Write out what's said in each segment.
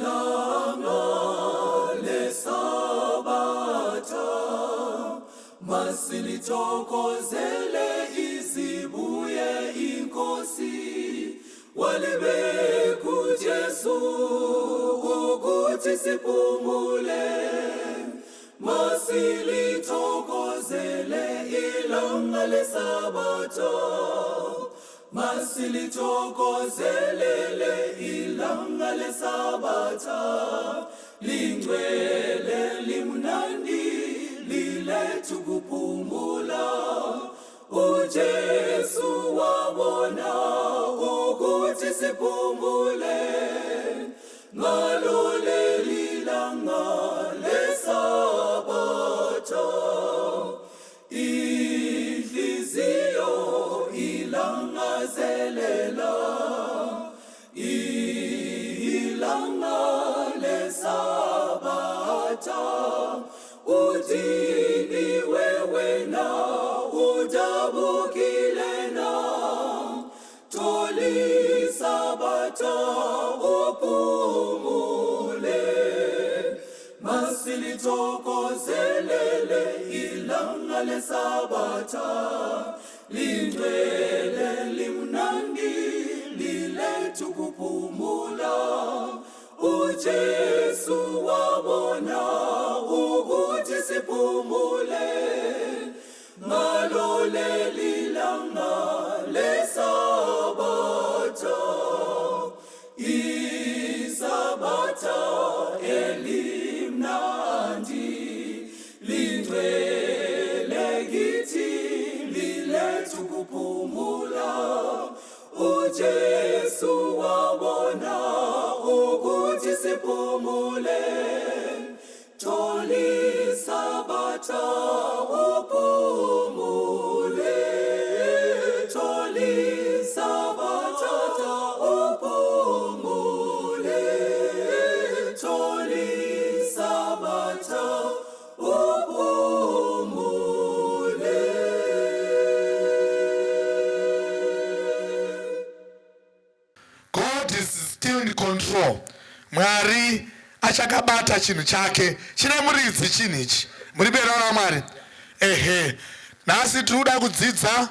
Ilanga leSabatha masilithokozele izibuye inkosi walibeka uJesu ukuthi siphumule masilithokozele ilanga leSabatha Masilithokozelele ilanga leSabatha lingcwele limnandi lilethu kuphumula uJesu wabona ukuthi siphumule ngalo leli langa leSabatha Inhliziyo ilangazelela ilanga leSabatha udiniwe wena udabukile na tholisabatha uphumule Masilithokozelele ilanga leSabatha lingcwele limnandi lilethu kuphumula uJesu wabona ukuthi siphumule ngalo leli langa leSabatha Isabatha elimnandi lingcwele kithi liletha ukuphumula uJesu wabona ukuthi siphumule Tholisabatha uphumule Tholisabatha uphumule Tholisabatha uphumule God is still in control. Mwari achakabata chinhu chake chine muridzi chinhu ichi. Muri bera raMwari. Ehe. Nhasi tiri kuda kudzidza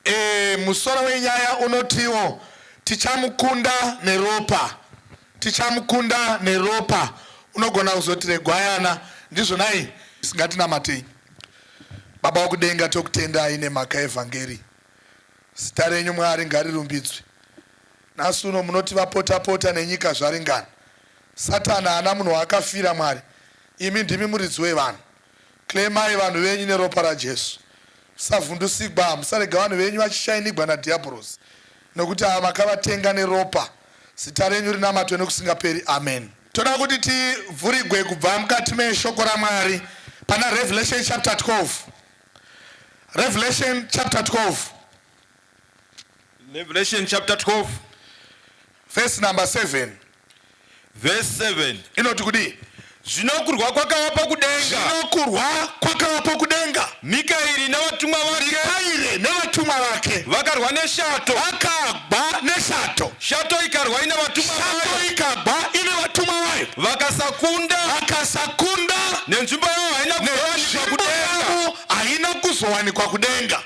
e, musoro wenyaya unotiwo tichamukunda neropa. Tichamukunda neropa. Unogona kuzoti regwayana ndizvo nai ngatinamatei. Baba wokudenga tokutendai nemhaka yevhangeri. Zita renyu Mwari ngarirumbidzwe. Nhasi uno munoti vapota pota nenyika zvaringana. Satani haana munhu waakafira Mwari. Imi ndimi muridzi wevanhu. Claimai vanhu venyu neropa raJesu. Musavhundusigwa, musarega vanhu venyu vachishainigwa nadhiabhorosi nokuti ava makavatenga neropa. Zita renyu rinamatwe nokusingaperi. Amen. Toda kuti tivhurigwe kubva mukati meshoko raMwari pana Revelation chapter 12. Revelation chapter 12. Revelation chapter 12 verse number 7. Verse 7. Inoti kudii? Zvino kurwa kwakavapo kudenga. Zvino kurwa kwakavapo kudenga. Mikaeri navatumwa vake. Mikaeri nevatumwa vake. Vakarwa neshato. Vakagwa neshato. Shato ikarwa ine vatumwa vayo. Shato ikagwa ine vatumwa vayo. Vakasakunda. Vakasakunda. Nenzvimbo yavo haina kuzowanikwa kudenga. Haina kuzowanikwa kudenga.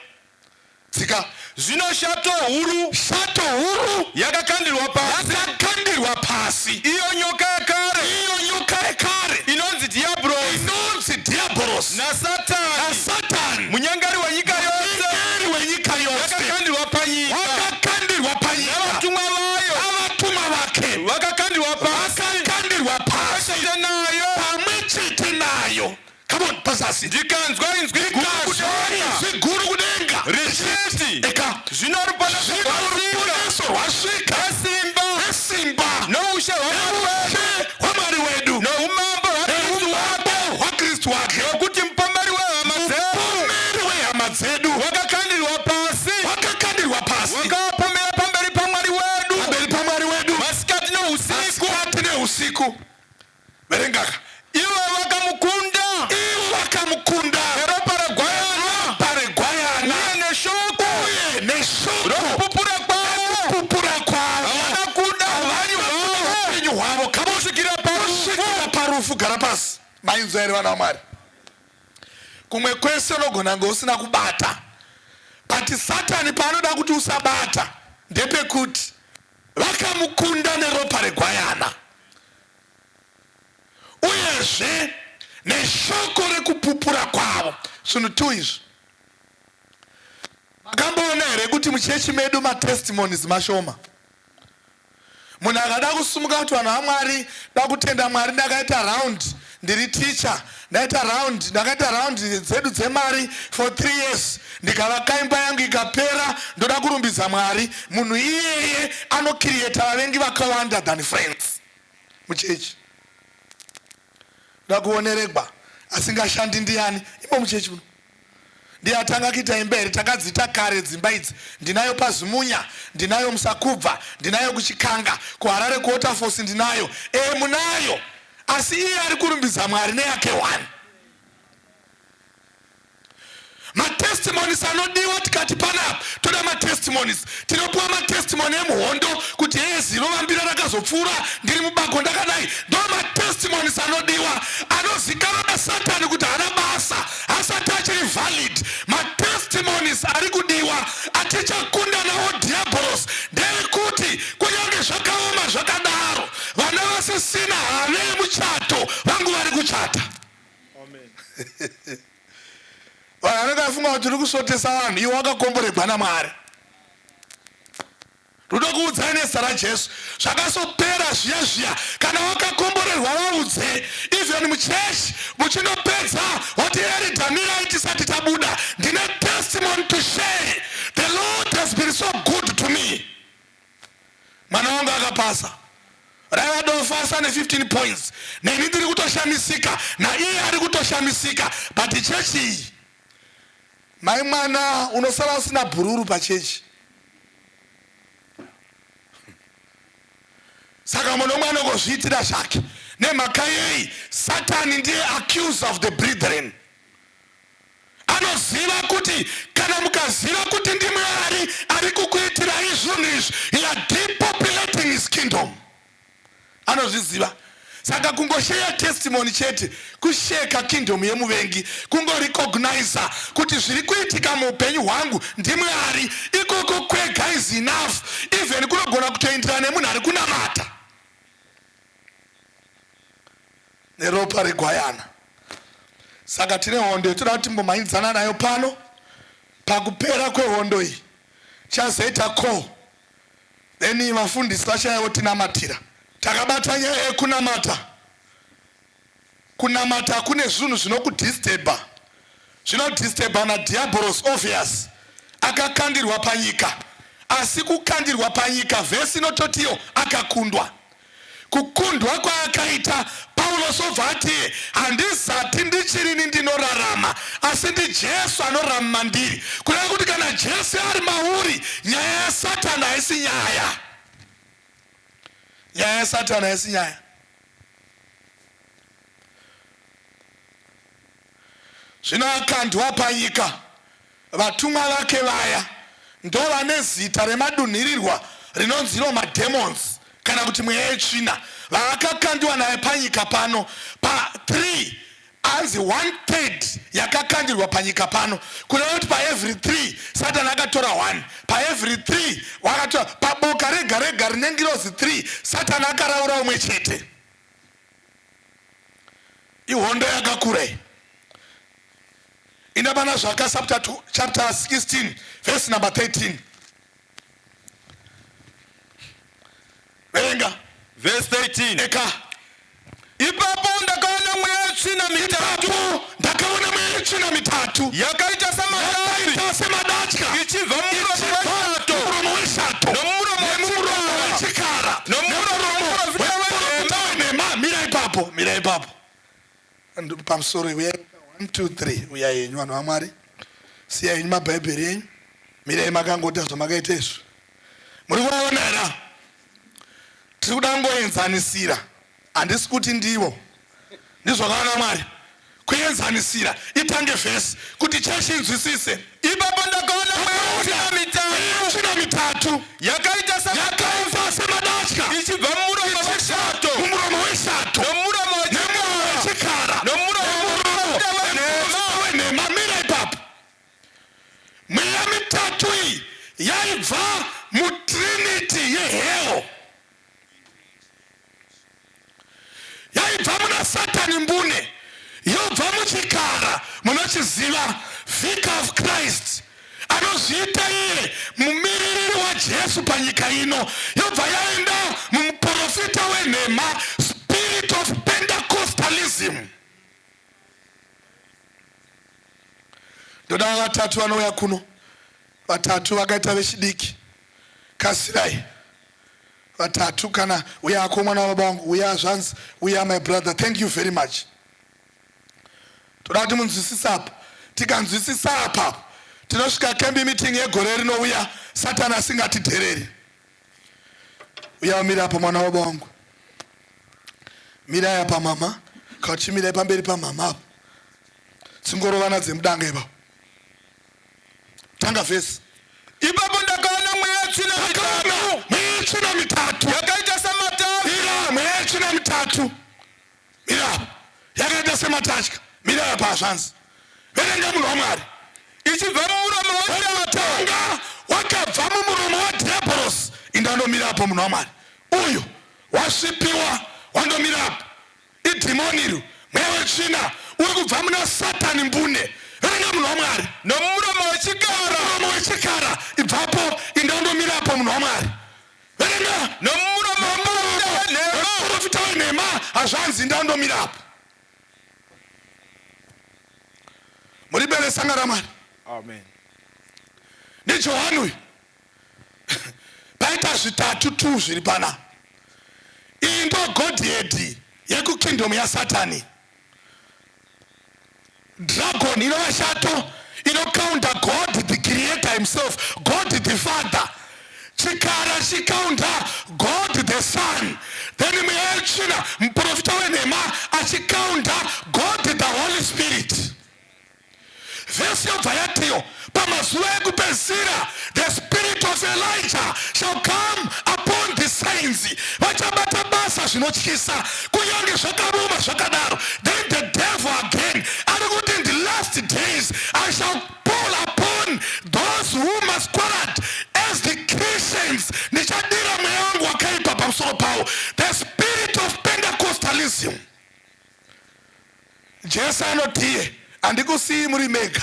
Tsika. Zvino shato huru. Shato huru. Yakakandirwa pasi. Yakakandirwa pasi. Iyo nyoka yekare. Iyo nyoka yekare. Inonzi Diaborosi. Inonzi Diaborosi. NaSatani. NaSatani. Munyengeri wenyika yose. Munyengeri wenyika yose. Yakakandirwa panyika. Wakakandirwa panyika. Navatumwa vayo. Navatumwa vake. Vakakandirwa pasi. Vakakandirwa pasi. Pamwe nayo. Pamwe chete nayo. Come on, pazasi. Ndikanzwa inzwi guru kudenga. Inzwi guru kudenga. Richiti. Eka. Zvino ruponeso rwasvika. Rwasvika. Nesimba. Nesimba. Noushe hwaMwari wedu. Noumambo hwaKristu wake. Nokuti mupomeri wehama dzedu. Mupomeri wehama dzedu. Wakakandirwa pasi. Wakakandirwa pasi. Wakavapomera pamberi paMwari wedu. Pamberi paMwari wedu. Masikati neusiku. Masikati neusiku. Verengaka. Ivo vakamukunda. Ivo vakamukunda. Neropa regwayana. Ropa regwayana. Uye neshoko. Uye neshoko. Rokupupura kwavo. Kupupura kwavo. Havana kuda upenyu hwavo. Mainzwa here vana vaMwari? Kumwe kwese unogona kunge usina kubata, but Satani paanoda kuti usabata ndepekuti vakamukunda neropa regwayana uyezve neshoko rekupupura kwavo. Zvinhu tu izvi. Makamboona here kuti muchechi medu matestimonies mashoma? Munhu akada kusumuka kuti vanhu vaMwari da kutenda Mwari ndakaita round ndiri teacher ndaita round ndakaita round dzedu dzemari for 3 years ndikavaka imba yangu ikapera ndoda kurumbidza Mwari. Munhu iyeye anokiriyeta vavengi vakawanda than friends muchechi. Ndoda kuoneregwa asingashandi ndiyani imo muchechi muno? Ndiye atanga kuita imba here? Takadziita kare dzimba idzi. Ndinayo paZimunya, ndinayo muSakubva, ndinayo kuChikanga, kuHarare kuWaterfalls ndinayo. Ee munayo, asi iye ari kurumbidza Mwari neyake one. Matestimonies anodiwa tikati panapa toda matestimonies. Tinopiwa matestimony emuhondo kuti hee zino vambira rakazopfuura ndiri mubako ndakadai. Ndo matestimonies anodiwa anozikanwa nasatani kuti haana basa asati achiri valid. Matestimonies ari kudiwa atichakunda nawo dhiabhorosi ndeekuti kunyange zvakaoma zvakadaro vana vasisina hana yemuchato vangu vari kuchata. Vanhu vanenge vafunga kuti uri kusvotesa vanhu iwe wakakomboregwa naMwari. Rudo kuudzai nezita raJesu zvakasopera zviya zviya kana wakakomborerwa vaudze even muchechi muchinopedza woti erida mirai tisati tabuda ndine testimony to share the Lord has been so good to me. Mwana wangu akapasa raiva dofasa ne 15 points neni ndiri kutoshamisika naiye ari kutoshamisika but chechi iyi mai mwana unosara usina bhururu pachechi saka munhu umwe anongozviitira zvake nemhaka yei satani ndiye accuser of the brethren Anoziva kuti kana mukaziva kuti ndiMwari ari kukuitirai zvinhu izvi, you are depopulating his kingdom. Anozviziva. Saka kungosheya testimony chete kusheka kingdom yemuvengi, kungorecognizer kuti zviri kuitika muupenyu hwangu ndiMwari, ikoko kwega is enough. Even kunogona kutoenderana nemunhu ari kunamata. Neropa regwayana. Saka tine hondo yetoda kuti timbomhanyidzana nayo pano. Pakupera kwehondo iyi chazoita call then vafundisi vachauya votinamatira. Takabata nyaya yekunamata. Kunamata kune zvinhu zvinokudisturba. Zvinodisturba nadhiabhorosi obvious akakandirwa panyika. Asi kukandirwa panyika vhesi inototiyo akakundwa. Kukundwa kwaakaita, Paulosi obva ati, Handizati ndichirini ndinorarama, asi ndiJesu anorarama mandiri. Kureva kuti kana Jesu ari mauri, nyaya yaSatani haisi nyaya. Nyaya yaSatani haisi nyaya. Zvino akandwa panyika, vatumwa vake vaya ndovane zita remadunhirirwa rinonzi iro mademons kana kuti mweya yetsvina vaakakandiwa naye panyika pano pa 3 anzi one third yakakandirwa panyika pano kureva kuti paevery 3 satani akatora 1 paevery 3 wakatora paboka rega rega rine ngirozi 3 satani akaraura umwe chete. Ihondo yakakura iyi. Ina pana Zvaka chapter 2, chapter 16 verse number 13. Verenga. Verse 13. Eka. Ipapo ndakaona mweya yetsvina mitatu. Ipapo ndakaona mweya yetsvina mitatu. Yakaita samadavi. Yakaita semadatya. Ichibva mumuromo weshato. Mumuromo weshato. Nomuromo wechikara. Nomuromo wenhema. Mira ipapo, mira ipapo. Pamusoro uyai 1 2 3 uyai henyu vanhu vaMwari. Siyai henyu mabhaibheri enyu. Mirai makangoita zvamakaita izvo. Muri kuvaona here? Tiri kuda kungoenzanisira. Handisi kuti ndivo. Ndizvakaona Mwari. Kuenzanisira itange vhesi kuti chechi inzwisise. Ipapo ndakaona mweya tsvina mitatu yakaita yakaita semadatya ichibva mumuromo weshato mumuromo weshato nomuromo wechikara nomuromo. yehell yaibva muna Satani mbune, yobva muchikara munochiziva, Vicar of Christ, anozviita iye mumiririri waJesu panyika ino, yobva yaenda mumuprofita wenhema, spirit of Pentecostalism. Ndoda vatatu vanouya kuno, vatatu vakaita vechidiki, kasirai vatatu. Kana uya ako mwana wababa wangu, uya zvanzi, uya my brother, thank you very much. Toda kuti munzwisisa apa. Tikanzwisisa apa, tinosvika camp meeting yegore rinouya Satani asingatidhereri. Uya umira apa, mwana wababa wangu, mirai apa mama, kauchimirai pamberi pamama apa, tsingorovana dzemudanga ipapo. Tanga vhesi. Ipapo ndakaona mweya tsvina mitatu. Mweya tsvina mitatu. Yakaita samatatya. Mira, mweya tsvina mitatu, mira, yakaita sematatya. Mira apa, zvanzi, verenga munhu waMwari. Ichibva mumuromo weshato. Tanga wakabva mumuromo wadhiabhorosi. Indandomirapo munhu waMwari, uyu wasvipiwa, wandomirapo, idhimoni iri, mweya wetsvina uri kubva muna Satani mbune. Verenga munhu waMwari. Nomuromo wechikara. Muromo wechikara, ibvapo, indandomirapo munhu waMwari, verenga. Nomuromo womuprofita wenhema. Muprofita wenhema, hazvanzi, indandomirapo. Muri bere sanga raMwari. Amen. NdiJohani uyu. Paita zvitatu tu zviri pana. Iyi ndo godhead yekukingdom yaSatani, dragon inova shato inocounter God the creator himself, God the Father, chikara chicounter God the Son, then mweya yetsvina, muprofita wenhema, achicounter God the Holy Spirit. Vhesi yobva yatiyo, pamazuva ekupedzisira the spirit of Elijah shall come upon the saints, vachabata basa zvinotyisa, kunyange zvakaoma zvakadaro. Then the devil again ari kuti, "In the last days I shall pour upon those who masquerade as the Christians, ndichadira mweya wangu wakaipa pamusoro pavo," the spirit of Pentecostalism. Jesu anotiye, "Handikusiyii muri mega,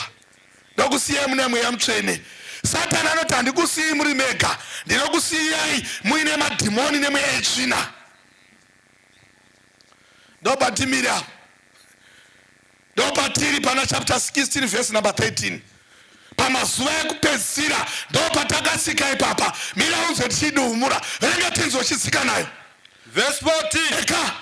ndokusiyai mune Mweya Mutsvene." Satani anoti, "Handikusiyii muri mega, ndinokusiyai muine madhimoni nemweya yetsvina." Ndopatimiri apo, ndopatiri pana chapter 16 verse number 13, pamazuva ekupedzisira, ndopatakatsika ipapa. Mira unzwe tichidumura, verenga tinzwe uchitsika nayo. Verse 14. Eka.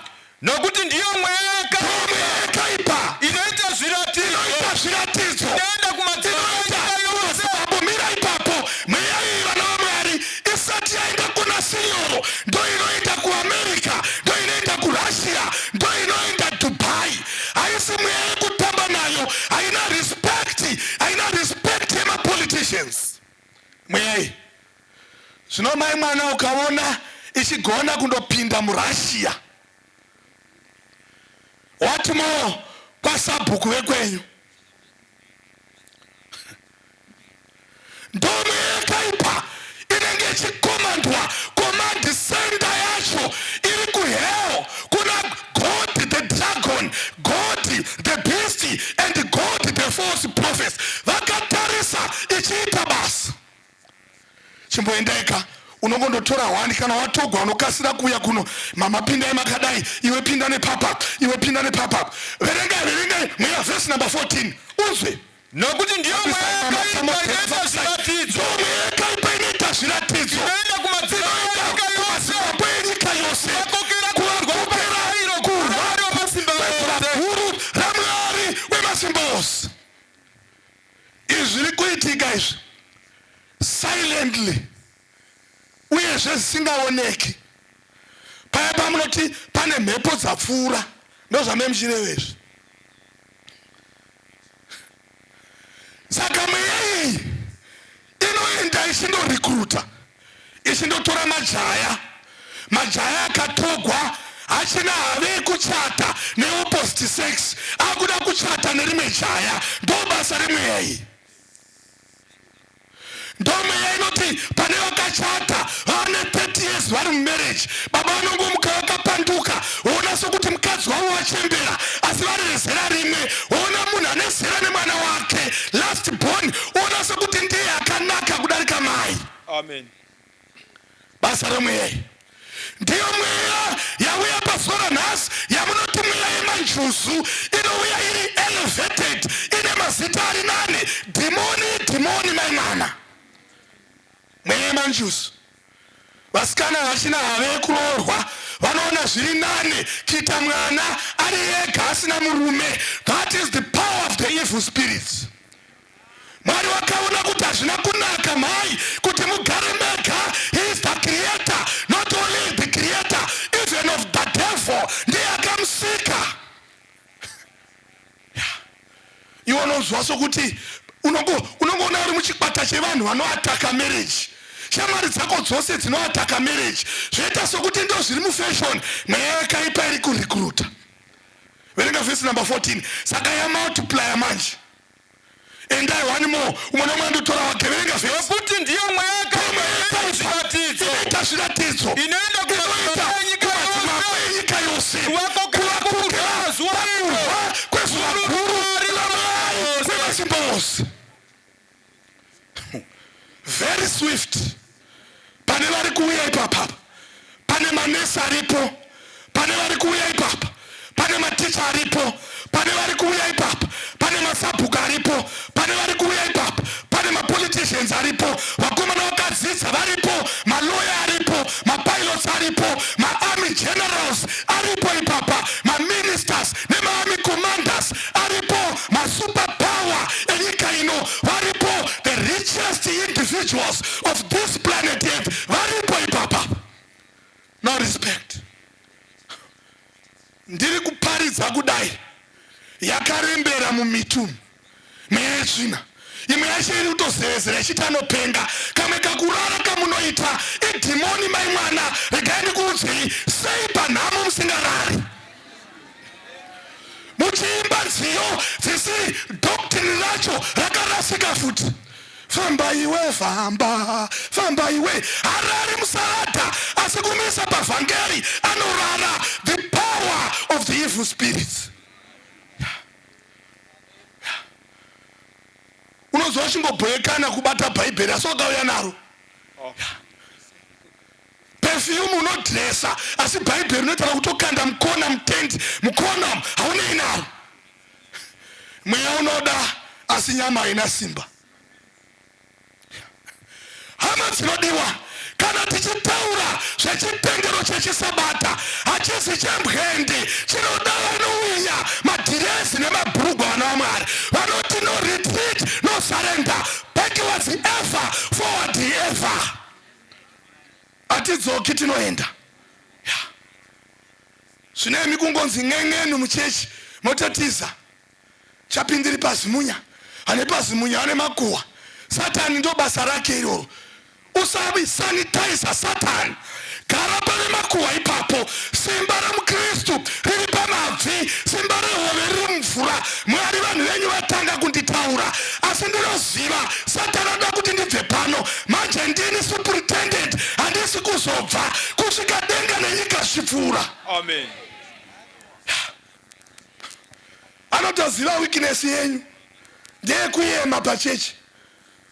Nokuti ndiyo mweya yakaipa. Mweya yakaipa. Inoita zviratidzo. Inoita zviratidzo. Inoenda kumadzimambo enyika yose. Apo mira ipapo. Mweya iyi, vana vaMwari, isati yaenda kuna Sinyoro, ndo inoenda kuAmerica, ndo inoenda kuRussia, ndo inoenda Dubai. Haisi mweya yekutamba nayo, haina respect, haina respect yemapoliticians mweya iyi. Zvino mai mwana, ukaona ichigona kundopinda muRussia, what more kwasabhuku vekwenyu? Ndomwe yakaipa inenge ichikomandwa, command center yacho iri kuhell, kuna God the dragon, God the beast and God the false prophets, vakatarisa ichiita basa. Chimboendaika, unongondotora hwani. Kana watogwa unokasira kuuya kuno. Mama, pindai makadai, iwe pinda nepapa, iwe pinda nepapa. Verengai, verengai mweya, vhesi number 14, unzwe. Nokuti ndiyo mweya yakaipa inoita zviratidzo. Mweya yakaipa inoita zviratidzo. Inoenda kumadzimambo enyika yose. Kumadzimambo enyika yose. Kuvakokera kurwa Kuvakokera kurwa Mwari wamasimba ose. guru raMwari wemasimba ose. Izvi zviri kuitika izvi silently, uyezve zvisingaoneki. Paya pamunoti pane mhepo dzapfuura, ndozvame muchireva izvi. Saka mweya iyi inoenda ichindorikruta, ichindotora majaya, majaya akatogwa, hachina have kuchata neopposite sex, akuda kuchata nerimwe jaya. Ndo basa remweya iyi. Ndomweya inoti pane vakachata vane 30 years vari mumarriage, baba vanongomuka vakapanduka, woona sokuti mukadzi wavo wachembera, asi vari vezera rimwe. Woona munhu ane zera nemwana wake last born, woona sokuti ndiye akanaka kudarika mai. Amen. Basa remweya iyi ndiyo mweya yauya pazuva ranhasi yamunoti mweya yemanjuzu. Inouya iri elevated, ine mazita ari nani. Dhimoni, dhimoni, mai mwana, mweya yemanjuzu. Vasikana vachina have yekuroorwa, vanoona zviri nani kuita mwana ari ega asina murume. That is the power of the evil spirits. Mwari vakaona kuti hazvina kunaka mhai kuti mugare mega. He is the creator, not only the creator even of the devil, ndiye akamusika. Iwe unonzwa sokuti unongoona uri muchikwata chevanhu vanoataka marriage, shamwari dzako dzose dzinoataka marriage, zvoita sokuti ndo zviri mufashion. Mweya yakaipa iri kurecruita. Verenga vhesi number 14. Saka yamultiplya manje. Endai one more, umwe nomwe andotora wake. Verenga vhesi. Nokuti ndiyo mweya yakaipa zviratidzo. Inoita zviratidzo. Inoenda kumadzimambo enyika kumadzimambo enyika yose, kuvakokera kuvakokera zuva iro pakurwa kwezuva guru raMwari wemasimba ose. Very swift. Pane vari kuuya ipapa, pane manesi aripo, pane vari kuuya ipapa, pane maticha aripo, pane vari kuuya ipapa, pane masabhuku aripo, pane vari kuuya ipapa, pane mapoliticians aripo, vakomana vakadzidza varipo, maloya aripo, mapilots aripo, maarmy generals aripo ipapa, maministers nemaarmy commanders aripo, masuper power enyika ino varipo, the richest individuals of this planet Earth varipo ipapa. No respect. Ndiri kuparidza kudai, yakarembera mumitu mweya yetsvina. Imwe yacho iri kutozevezera ichiti anopenga. Kamwe kakurara kamunoita idhimoni, mai mwana. Regai ndikuudzei, sei panhamo musingarari muchiimba nziyo dzisiri doctrine racho rakarasika futi? Famba iwe, famba, famba iwe. Harari musaadha, asi kumisa pavhangeri anorara. The power of the evil spirits. Unonzwa uchingobhoekana kubata Bhaibheri, asi wakauya naro. Perfume unodresa, asi Bhaibheri unoitira kutokanda mukona mutendi, mukona haunei naro. Mweya unoda, asi nyama haina simba. Hama dzinodiwa, kana tichitaura zvechitendero chechisabata, hachisi chembwende chinoda vanouya madhirezi nemabhurugwa. Vana vaMwari vanoti no retreat, no surrender, backwards ever, forward ever. Hatidzoki, tinoenda. Zvinemi kungonzi ng'eng'enu muchechi, mototiza. Chapindiri pazimunya, ane pazimunya ane makuhwa. Satani ndo basa rake iroro. Usasanitiza Satani, gara pane makuhwa ipapo. Simba ramukristu riri pamabvi, simba rehove riri mumvura. Mwari, vanhu venyu vatanga kunditaura, asi ndinoziva Satani anoda kuti ndibve pano. Manje ndini superintendent, handisi kuzobva kusvika denga nenyika zvichipfuura. Amen. Anotoziva weakness yenyu ndeyekuyema pachechi,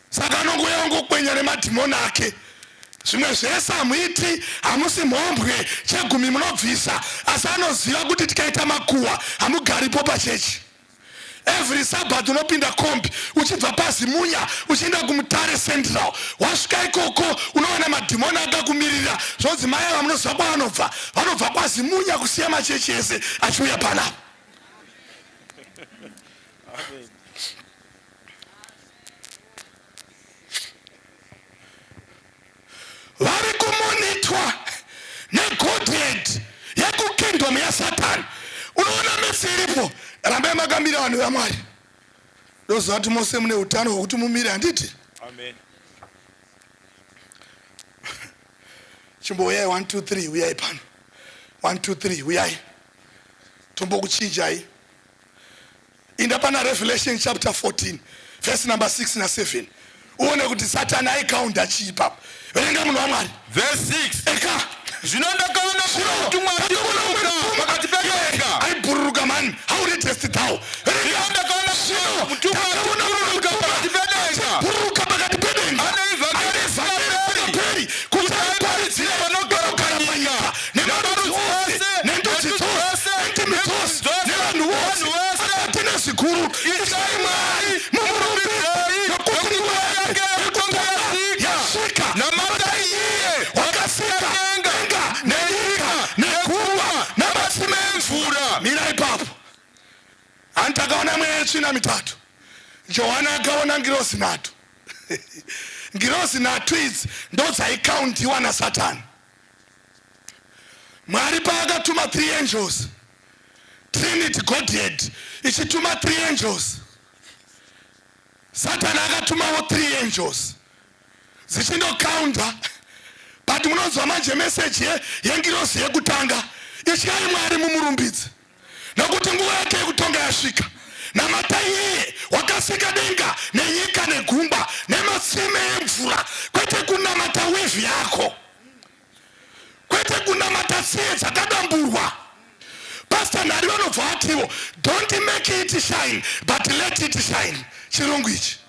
saka anongouya ongokwenya nemadhimoni ake. Zvimwe zvese hamuiti, hamusi mhombwe, chegumi munobvisa, asi anoziva kuti tikaita makuhwa hamugaripo pachechi. Every Sabbath unopinda kombi uchibva paZimunya uchienda kuMutare Central. Wasvika ikoko unowana madhimoni akakumirira. Zvonzi mai ava munoziva kwavanobva? Vanobva kwaZimunya, kusiya machechi ese achiuya panapa. Vari kumonitwa negodhead yekukingdom yaSatani. Unoona mesi iripo. Rambai makamira, vanhu vaMwari. Ndoziva kuti mose mune utano hwekuti mumire, handiti? Amen. Chimbouyai, 1 2 3, uyai pano. 1 2 3, uyai tombokuchinjai. Inda pana Revelation chapter 14 verse number 6 na7. Uone kuti Satani aikaunda chii ipapo. Verenga munhu waMwari. Verse 6. Eka. Zvino ndakaona mutumwa achibhururuka pakati pedenga. Aibhururuka mani. How readest thou? Zvino ndakaona mutumwa achibhururuka pakati pedenga. Bhururuka pakati pedenga. Ane ivhangeri risingaperi kuti aiparidzire vanogara panyika nemarudzi ose nendudzi dzose nendimi dzose nevanhu vose akati nezvikuru ityai Mwari mumurumbidzei nokuti nguva yake yekutonga yasvika Namatai iye wakasika denga denga nenyika negungwa namatsime emvura. Mira ipapo. Hanti akaona mweya yetsvina mitatu. Johani akaona ngirozi nhatu. Ngirozi nhatu idzi ndodzaikaundiwa naSatani. Mwari paakatuma three angels, Trinity Godhead ichituma three angels, Satani akatumawo three angels dzichindokaunda. But munonzwa manje meseji yengirozi yekutanga, ityai Mwari mumurumbidze nokuti nguva yake yekutonga yasvika. Namatai iye wakasika denga nenyika negungwa nematsime emvura, kwete kunamata wivhi yako, kwete kunamata tsiye dzakadamburwa. Pastor Nhari vanobva vatiwo don't make it shine but let it shine. Chirungu ichi,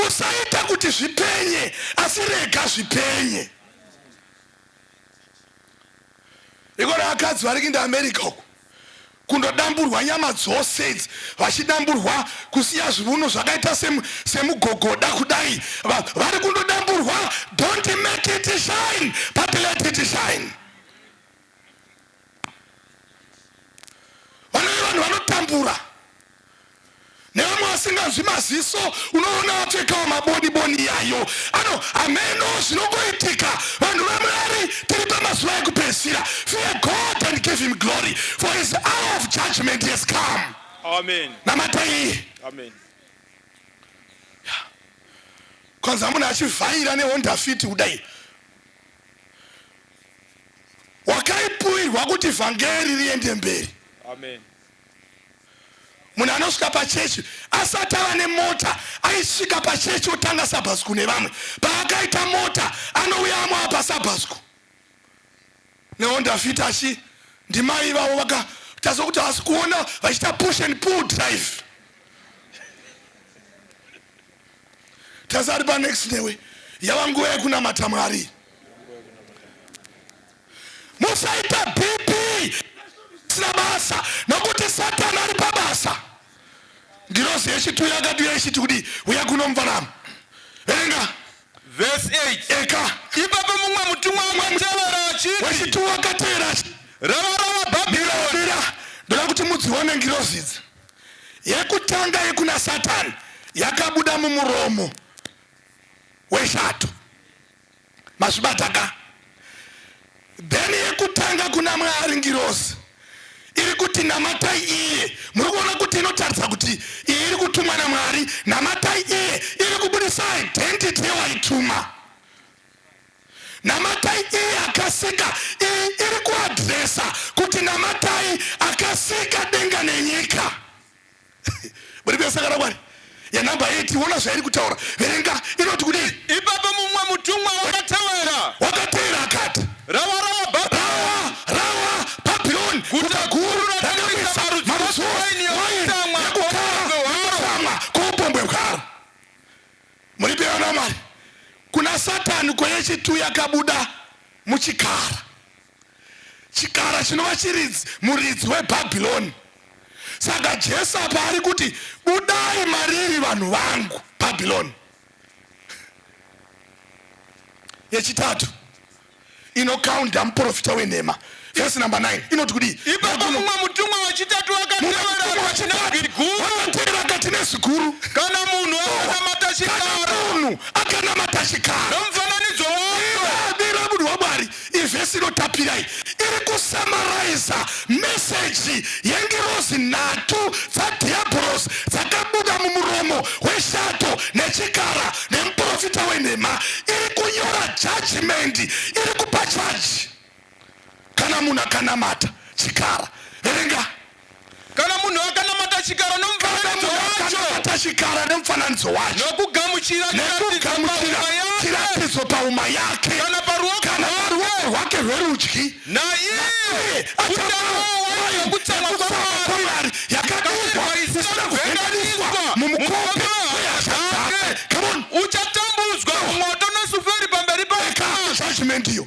usaita kuti zvipenye asi rega zvipenye. Ikona vakadzi vari kuenda America uku kundodamburwa nyama dzose idzi, vachidamburwa kusiya zvivuno zvakaita semugogoda kudai. Vari kundodamburwa. Don't make it shine but let it shine. Vanove vanhu vanotambura nevamwe vasinganzwi maziso, unoona vapfekawo maboni boni yayo ano hameno zvinongoitika. Vanhu vaMwari, tiri pamazuva ekupedzisira. Fear God and give him glory, for his hour of judgment has come. Amen. Namatai. Amen. Kwanza munhu achivhaira neHonda Fit kudai, wakaipuwirwa kuti vhangeri riende mberi. Amen. Munhu anosvika pachechi asati ava nemota, aisvika pachechi otanga sabhasku nevamwe. Paakaita mota, anouya amwe apa sabhasku neHonda Fit achi ndimai vavo vakaita sokuti havasi kuona, vachiita push and pull drive. Tasari panext newe, yava nguva yekunamata Mwari. Musaita BP sina basa nokuti Satani ari pabasa. Ngirozi yechitu yakati uya ichiti kudii? Uya kuno mufanamo. Verenga. Verse 8. Eka. Ipapo mumwe mutumwa akatevera achiti, Wechitu wakatevera achi Rava, rava Bhabhironi. Mira, ndoda kuti mudzione ngirozi idzi. Yekutanga yekuna Satani yakabuda mumuromo weshato. Mazvibata ka? Then yekutanga kuna Mwari, ngirozi iri kuti namatai iye. Muri kuona kuti inotaridza kuti iyi iri kutumwa naMwari. Namatai iye, iri kubudisa identity yewaituma. Namatai iye akasika. Iyi iri kuaddressa kuti namatai akasika denga nenyika. Muri kuyasakana Mwari. Yenumber 8, ona zvairi kutaura. Verenga, inoti kudii? Ipapo mumwe mutumwa wakatevera, Wakateera akati, Rava, rava Bhabhironi, Rawa, rawa Bhabhironi, guta guru rakanwisa marudzi marudzi ose waini ose yokutsamwa yekukara kwoupombwe hwaro. yekutsamwa kwoupombwe hwaro. Muri peona Mwari, kuna Satani kweyechitu yakabuda muchikara, chikara chinova chiridzi muridzi weBhabhironi. Saka Jesu apa ari kuti budai mariri vanhu vangu, Bhabhironi. Yechitatu inokaunda muprofita wenhema, vhesi number 9 inoti kudii? Ipapo mumwe mutumwa wechitatu akatevera akati nezwi guru, Wakatevera akati nezwi guru, Kana munhu akanamata kana chikara munhu akanamata chikara nomufananidzo wacho, Mira, munhu waMwari, ivhesi inotapirai iri kusummariza meseji yengirozi nhatu dzadhiabhorosi dzakabuda mumuromo weshato nechikara nemuprofita wenhema. Iri kunyora judgment, iri kupa charge kana munhu akanamata chikara. Verenga. Kana munhu akanamata chikara nomufananidzo wacho. Akanamata chikara nemufananidzo wacho. Nokugamuchira nekugamuchira chiratidzo pauma yake. Kana paruoko kana paruoko rwake rwerudyi. Naiye achava kutsamwa kwaMwari yakadirwa isina kuvhenganiswa mumukombe wehasha dzake. Come on. Uchatambudzwa mumoto nesuferi pamberi pake. Judgment iyo.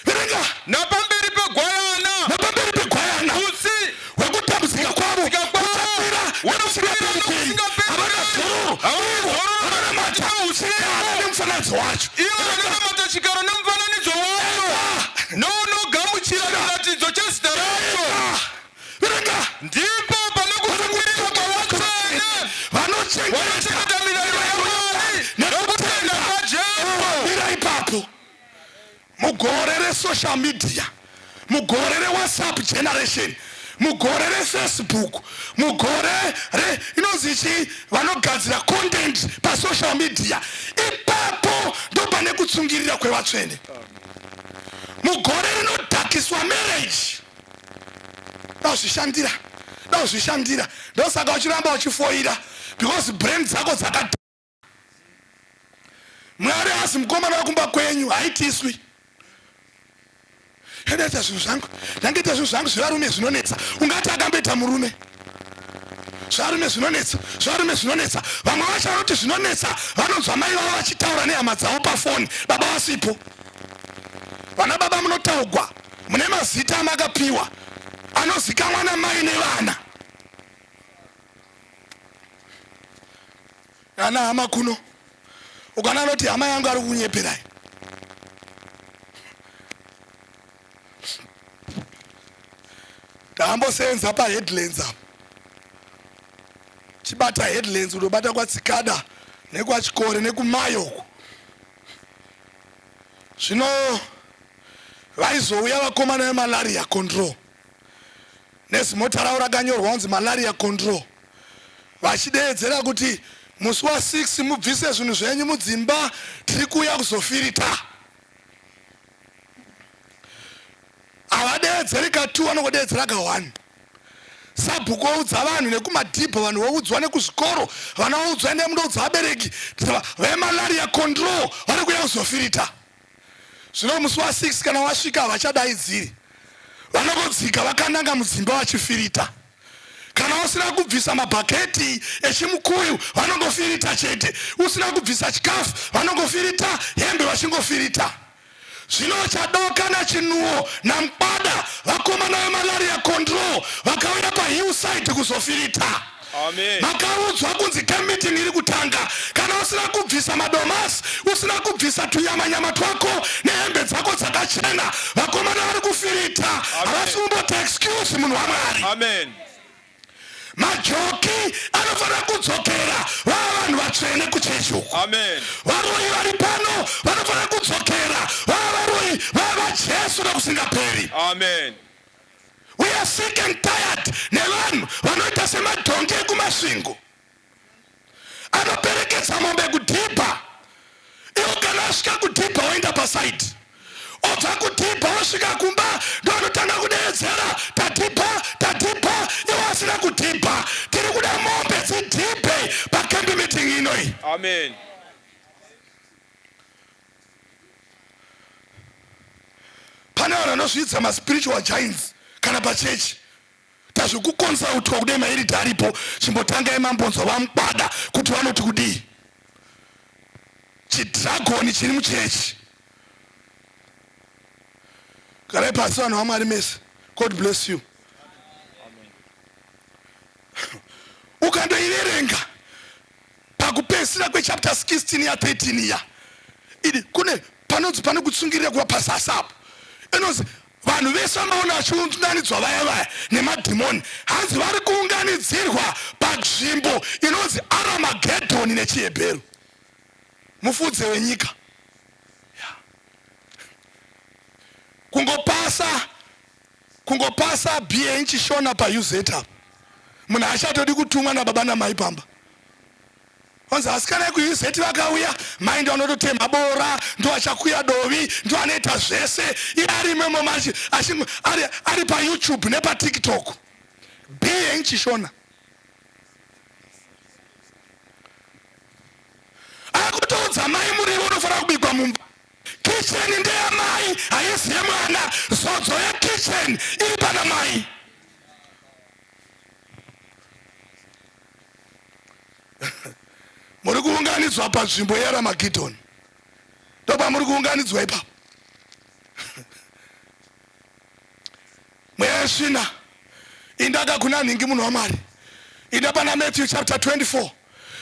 Verenga. Napamberi pegwayana. Napamberi pegwayana. Utsi hwekutambudzika kwavo huchakwira nekusingaperi. Havana zororo. Havana zororo. Vanonamata chikara nemufananidzo wacho. Ivo vanonamata chikara nemufananidzo wacho. Nounogamuchira chiratidzo chezita racho. Verenga. Ndipo pane kutsungirira kwavatsvene. Vanochengeta mirayiro yaMwari nokutenda kwaJesu. Mira ipapo. Mugore resocial media, mugore reWhatsApp generation, mugore reFacebook, mugore re inonzi chii, vanogadzira content pasocial media, ipapo ndopane kutsungirira kwevatsvene. Mugore rinodhakiswa marriage, dauzvishandira, dauzvishandira, ndosaka uchiramba uchifoira because brain dzako dzaka. Mwari haasi mukomana wekumba kwenyu, haitiswi. Ndandaita zvinhu zvangu, ndangaita zvinhu zvangu zvevarume zvinonetsa. Ungati akamboita murume. Zvarume zvinonetsa, zvarume zvinonetsa. Vamwe vacho vanoti zvinonetsa, vanonzwa mai vavo vachitaura nehama dzavo pafoni, baba vasipo. Vana baba munotaugwa, mune mazita amakapiwa anozikanwa namai nevana. Ana hama kuno ukana anoti hama yangu ari kunyeperai. Ndambosenza paheadlands apo. Chibata headlands unobata kwaTsikada nekwaChikore nekuMayo uko. Zvino vaizouya vakomana vemalaria control nezimota ravo rakanyorwa kunzi malaria control vachideedzera kuti musi wa 6 mubvise zvinhu zvenyu mudzimba tiri kuuya kuzofirita. Havadeedzeri ka 2 vanongodeedzera ka 1. Sabhuku oudza vanhu nekumadhibha, vanhu voudzwa nekuzvikoro, vana voudzwa, endai mundoudza vabereki vemalaria control vari kuuya kuzofirita. Zvino musi wa 6 kana wasvika havachadaidziri, vanongodzika vakananga mudzimba vachifirita. Kana usina kubvisa mabhaketi echimukuyu vanongofirita chete, usina kubvisa chikafu vanongofirita, hembe vachingofirita. Zvino Chadoka naChinuo naMukwada vakomana vemalaria control vakauya pahillside kuzofirita. Amen. Makaudzwa kunzi camp meeting iri kutanga. Kana usina kubvisa madomasi, usina kubvisa tunyamanyama twako nehembe dzako dzakachena, vakomana vari kufirita. Havasi kumboti excuse munhu waMwari. Amen. Majoki anofanira kudzokera vava vanhu vatsvene kuchechi uku. Amen. Varoyi vari pano vanofanira kudzokera vava varoyi vava vaJesu nokusingaperi. Amen. We are sick and tired nevanhu vanoita semadhongi ekuMasvingo anoperekedza mombe kudhibha, iwo kana asvika kudhibha oenda pasaidi, obva kudhibha osvika kumba ndoanotanga kudeedzera tadhibha tadhibha, iwo asina kudhibha. Tiri kuda mombe dzidhibhe pacamp meeting inoyi. Amen. Pane vanhu vanozviidza maspiritual giants kana pachechi tazvikukonsautwa kudai maerida aripo, chimbotangai mambonzwa vaMukwada kuti vanoti kudii. Chidragoni chiri muchechi. Garai pasi vanhu vaMwari mese. God bless you. Ukandoiverenga pakupedzisira kwechapter 16 ya 13 iya, idi kune panonzi pane kutsungirira kuva pasasa apo inonzi vanhu vese vamaona vachiunganidzwa vaya vaya nemadhimoni, hanzi vari kuunganidzirwa panzvimbo inonzi Aramagedhoni nechiHebheru, mufudze wenyika. Kungopasa kungopasa BA Chishona paUZ apo munhu haachatodi kutumwa nababa namai pamba. Vanzi asikana ekuUZ vakauya, mai ndo anototema bora, ndo achakuya dovi, ndo anoita zvese. Iye ari imomo ari paYouTube nepaTikTok. B yenyu chishona. Akutoudza mai muriwo unofanira kubikwa mumba. Kitchen ndeyamai haisi yemwana. Zodzo yekitchen iri pana mai. Muri kuunganidzwa panzvimbo yeArmagedon. Ndopamuri kuunganidzwa ipapo. Mweya yesvina indaka kuna nhingi munhu waMwari. Inda pana Matthew chapter 24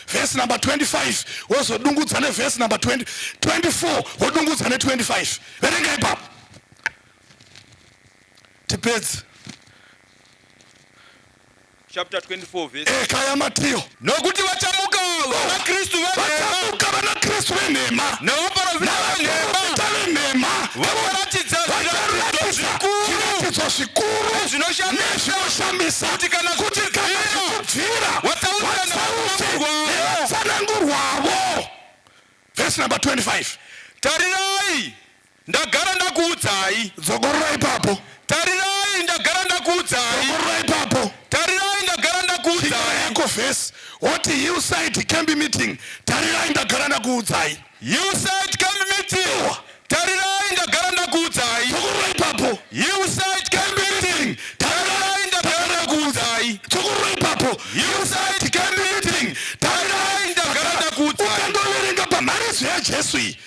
verse number 25 wozodungudza neverse number 20, 24 wodungudza ne25. Verenga ipapo tipedze. Chapter 24 verse. Eka yaMatiyo. Nokuti vachamuka vana Kristu venhema. Vachamuka vana Kristu venhema. Nevaprofita venhema. Navaprofita venhema. Vacharatidza zviratidzo zvikuru. Zviratidzo zvikuru. Nezvinoshamisa. Nezvinoshamisa. Kuti kana Kuti kana zvichibvira. Vatsauke nevatsanangurwavo. Verse number 25. Tarirai, ndagara ndakuudzai. Dzokorora ipapo. Tarirai, ndagara ndakuudzai. Dzokorora ipapo. Tarirai, ndagara ndakuudzai. Chikara yako verse. Woti Hillside camp meeting. Tarirai, ndagara ndakuudzai. Hillside camp meeting. Tarirai, ndagara ndakuudzai. Dzokorora ipapo. Hillside camp meeting. Tarirai, ndagara ndakuudzai. Dzokorora ipapo. Hillside camp meeting. Tarirai, ndagara ndakuudzai. Ukandoverenga pamharidzo yaJesu iyi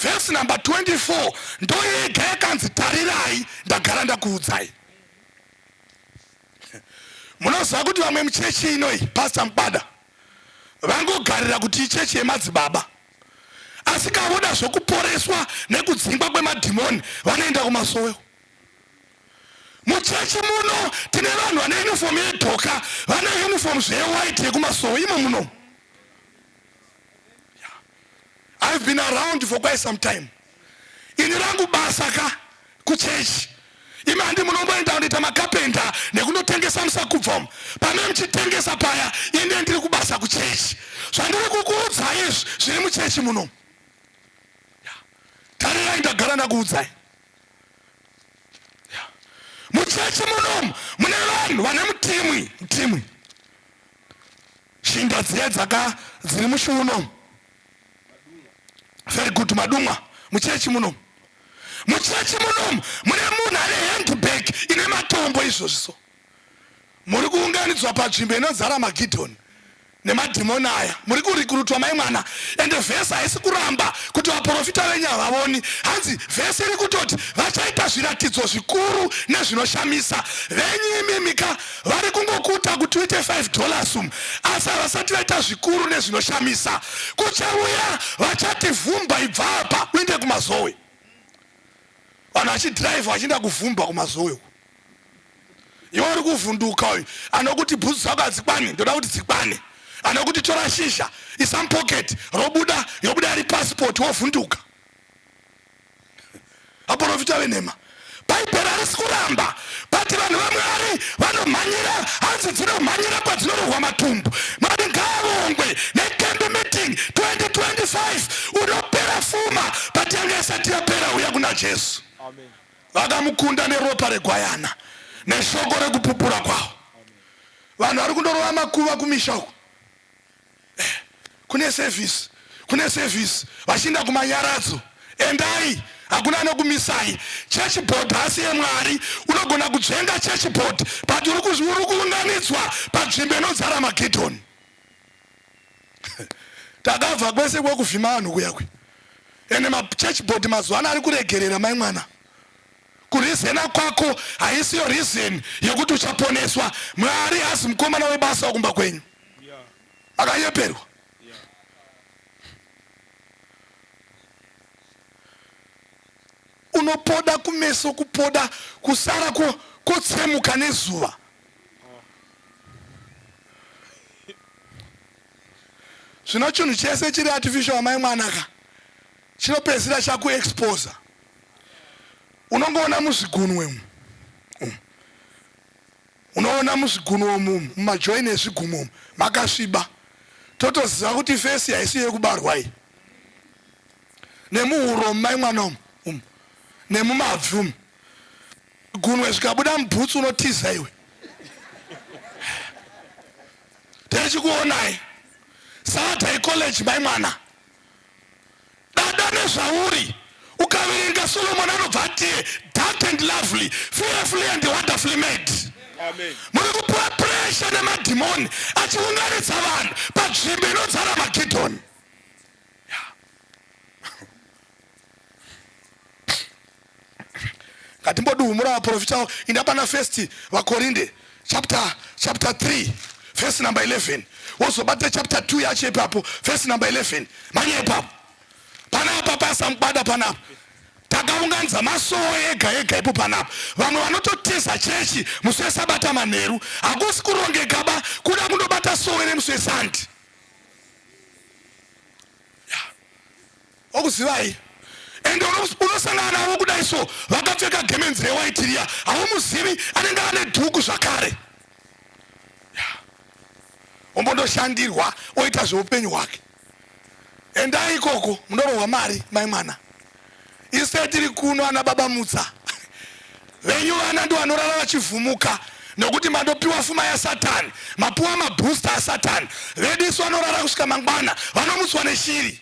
vhesi number 24 ndoyega yakanzi tarirai ndagara ndakuudzai. Munoziva kuti vamwe muchechi inoi Pastor Mubada vangogarira kuti ichechi yemadzibaba, asi kavoda zvokuporeswa nekudzingwa kwemadhimoni vanoenda kumasowe. Muchechi muno tine vanhu vane uniform yedhoka, vane uniform zveyewhite yekumasowe imo muno. I've been around for quite some time. Ini rangu basa ka kuchechi. Imi handi munomboenda kundoita makapenda nekundotengesa musakubva umu. Pane muchitengesa paya ine ndiri kubasa kuchechi. Zvandiri kukuudzai izvi zviri muchechi muno. Tarirai ndagara ndakuudzai. Muchechi munomu mune vanhu vane mutimwi, mutimwi. Shinda dziya dzaka dziri mushuno. Very good madumwa muchechi muno. Muchechi muno mune munhu ane handbag ine matombo izvozvi so. Muri kuunganidzwa panzvimbo inozara Magidhoni nemadhimoni aya. Muri kurikurutwa mai mwana. Ende vhesi haisi kuramba kuti vaprofita venyu havavoni. Hanzi vhesi iri kutoti vachaita zviratidzo zvikuru nezvinoshamisa. Venyu imimi ka Vari kungokuta kuti uite 5 dollars umu asi havasati vaita zvikuru nezvinoshamisa. Kuchauya vachati vhumba ibva apa uende kumazowe. Vanhu vachidrive vachienda kuvhumba kumazowe uku. Iwe uri kuvhunduka uyu anokuti bhutsu dzako hadzikwani ndoda kuti dzikwane. Anokuti tora shizha isa mupocket robuda yobuda iri passport wovhunduka. Vaporofita venhema. Bhaibheri harisi kuramba but vanhu vaMwari vanomhanyira hanzi dzinomhanyira kwadzinorohwa matumbu. Mwari ngaavongwe necamp meeting 2025 unopera fuma but yanga isati yapera huya kuna Jesu. Vakamukunda neropa regwayana neshoko rekupupura kwavo. Vanhu vari kundorova makuva kumisha uku. Eh, kune service kune service vachienda kumanyaradzo endai hakuna anokumisai church board hasi yemwari unogona kudzvenga church board but uri kuunganidzwa panzvimbo inodzara magidhoni takabva kwese kwekuvhima vanhu kuya kwe ende machurch board mazuva ano ari kuregerera mai mwana Kurizena kwako haisiyo reason yekuti uchaponeswa. Mwari haasi mukomana webasa wakumba kwenyu. Akanyeperwa. Unopoda kumeso kupoda kusara kotsemuka nezuva. Zvino chinhu chese chiri artificial amai mwana ka chinopedzisira chakuexposa. Unongoona muzvigunwe umu. Umu. Unoona muzvigunwe umu mumajoin ezvigumwe umu makasviba. Totoziva kuti fesi haisi yekubarwa iyi. Nemuhuro mai mwana umu umu. Nemumabvi umu. Gunwe zvikabuda mubhutsu unotiza iwe. Ndechikuonai. Saturday college mai mwana. Dada nezvauri. Ukaverenga Solomon anobva ati dark and lovely, fearfully and wonderfully made. Amen. Muri kupiwa pressure nemadhimoni achiunganidza vanhu panzvimbo inodzara Magidhoni. Ngatimbodumura vaprofita inda pana first vaKorinde chapter chapter 3 verse number 11 wozobata chapter 2 yacho ipapo verse number 11 manya ipapo panapa pasamubada panapa takaunganidza masowe ega ega ipo panapa vamwe vanototiza chechi musi wesabata manheru hakusi kurongeka ba kuda kundobata sowe remusi wesandi Okuzivai ende unosangana navo kudai so vakapfeka gemenzi rewaiti riya haumuzivi anenge ane dhuku zvakare ombondoshandirwa oita zveupenyu hwake endai ikoko munorohwa mari mai mwana ise tiri kuno ana baba mutsa venyu vana ndo vanorara vachivhumuka nokuti mandopiwa fuma yasatani mapiwa mabooster asatani vedu isu vanorara kusvika mangwana vanomutswa neshiri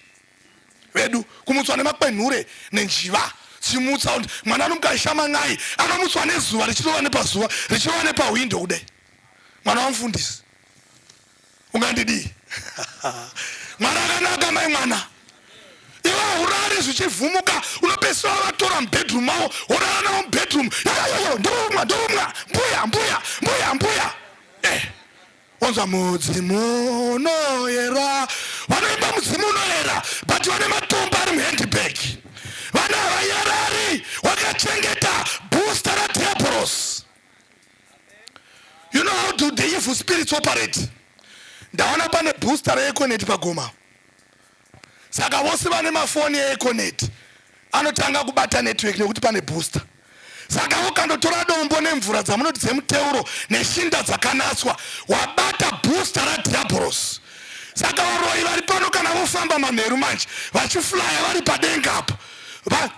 vedu kumutswa nemakwenhure nenjiva chimutsa mwana anomuka ashama n'ai anomutswa nezuva richirova nepazuva richirova nepahwindo kudai mwana wamufundisi ungandidii mwari akanaka mai mwana iwe haurari zvichivhumuka unopedzisira vatora mubedroom mavo worara navo mubedroom yoyoyo ndorumwa ndorumwa mbuya mbuya mbuya mbuya eh. Wanzwa mudzimu unoyera vanoimba mudzimu unoyera but vane matombo ari muhandbag vana havanyarari wakachengeta booster radiaboros you know how do the evil spirits operate ndaona pane booster reeconet pagoma Saka vose vane mafoni eEconet anotanga kubata network nekuti pane booster. Saka ukandotora dombo nemvura dzamunoti dzemuteuro neshinda dzakanatswa wabata booster radhiabhorosi. Saka varoyi vari pano kana vofamba manheru manje vachiflya vari padenga apo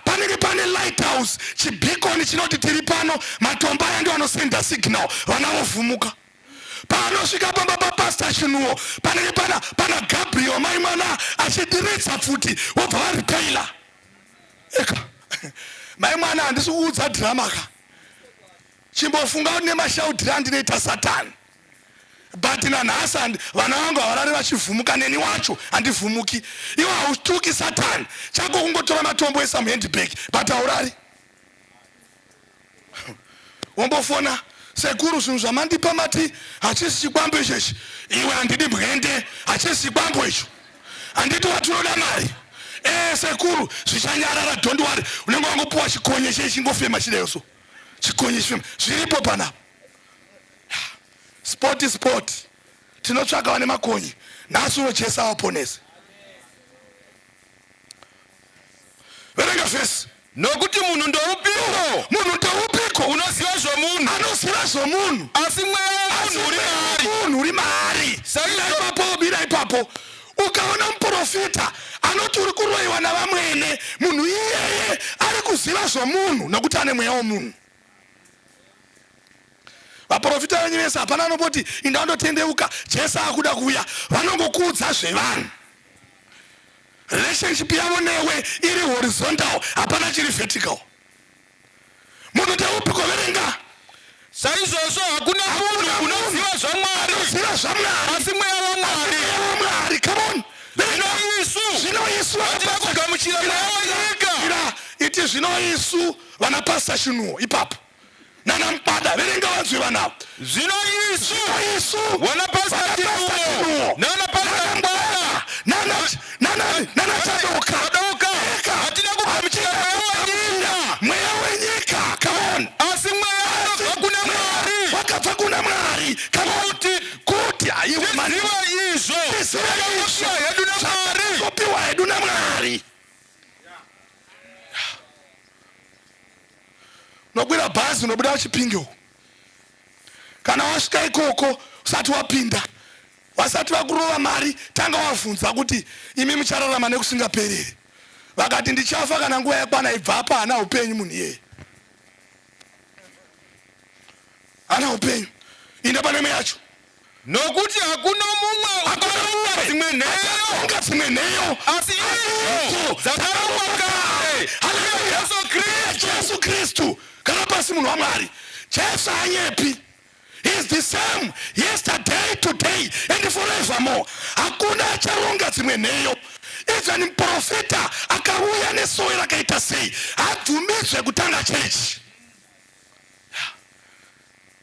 panenge pane lighthouse chibhikoni chinoti tiri pano matombo aya ndio anosenda signal vana vovhumuka. Paanosvika pamba paPastor Chinuwo panenge pana pana Gabriel mai mwana achidiridza pfuti wobva varipeyila. Eka mai mwana handisi kuudza drama ka. Chimbofunga kuti nemashaudhiri andinoita Satani. But nanhasi vana vangu havarari vachivhumuka neni wacho handivhumuki. Iwe hautuki Satani. Chako kungotora matombo esa muhandbag but haurari. Wombofona sekuru zvinhu zvamandipa mati hachisi chikwambo ichechi iwe handidi mbwende hachisi chikwambo icho handiti wati unoda mari ee sekuru zvichanyarara don't worry unenge wangopuwa chikonye chei chingofema chidayo so chikonye chifema zviripo panapa sport sport tinotsvaka vane makonye nhasi unochesa vaponese Verenga vhesi. Nokuti munhu ndoupiko? Munhu ndoupiko? Unoziva zvomunhu. Anoziva zvomunhu. Asi mweya womunhu uri maari. Munhu uri maari. Bira ipapo, bira ipapo. Ukaona muprofita anoti uri kuroyiwa navamwene, munhu iyeye ari kuziva zvomunhu nokuti ane mweya womunhu. Vaprofita venyu vese hapana anomboti inda undotendeuka, Jesu akuda kuuya. Vanongokuudza zvevanhu. Relationship yavo newe iri horizontal, hapana chiri vertical. Munhu ndeupiko? Verenga. Saizvozvo hakuna munhu unoziva zvaMwari, Anoziva zvaMwari asi mweya waMwari. Mweya waMwari. Come on. Verenga. Zvino isu Zvino isu hatina kugamuchira mweya wenyika, Ira, iti zvino isu vana pastor Shinuwo ipapo nana Mupada verenga vanzwe vanavo. Zvino isu Zvino isu vana pastor vana Chinuwo Chinuwo nana pastor Mupada nana nana nana Chadoka Chadoka Eka. hatina kugamuchira mweya wenyika, mweya wenyika. Come on. asi mweya unobva kuna Mwari, wakabva kuna Mwari. Come on. Kuti kuti aiwe mani tizive izvo tizive izvo zvakapiwa hedu naMwari. zvakapiwa hedu naMwari. Unokwira bhazi unobuda kuChipinge uko. Kana wasvika ikoko usati wapinda, vasati vakurova mari, tanga wavhunza kuti imi muchararama nekusingaperi here? Vakati ndichafa kana nguva yakwana, ibva apa, haana upenyu munhu iyeye. Haana upenyu. Inda pane imwe yacho. Nokuti hakuna mumwe ungaronga dzimwe nheyo, Unga dzimwe nheyo asi idzo dzakarongwa kare. Haleluya. Jesu Kristu. Jesu Kristu kana pasi munhu waMwari. Jesu hanyepi. He is the same yesterday, today and forevermore. Hakuna acharonga dzimwe nheyo. Even muprofita akauya nesowe rakaita sei habvumidzwe kutanga chechi.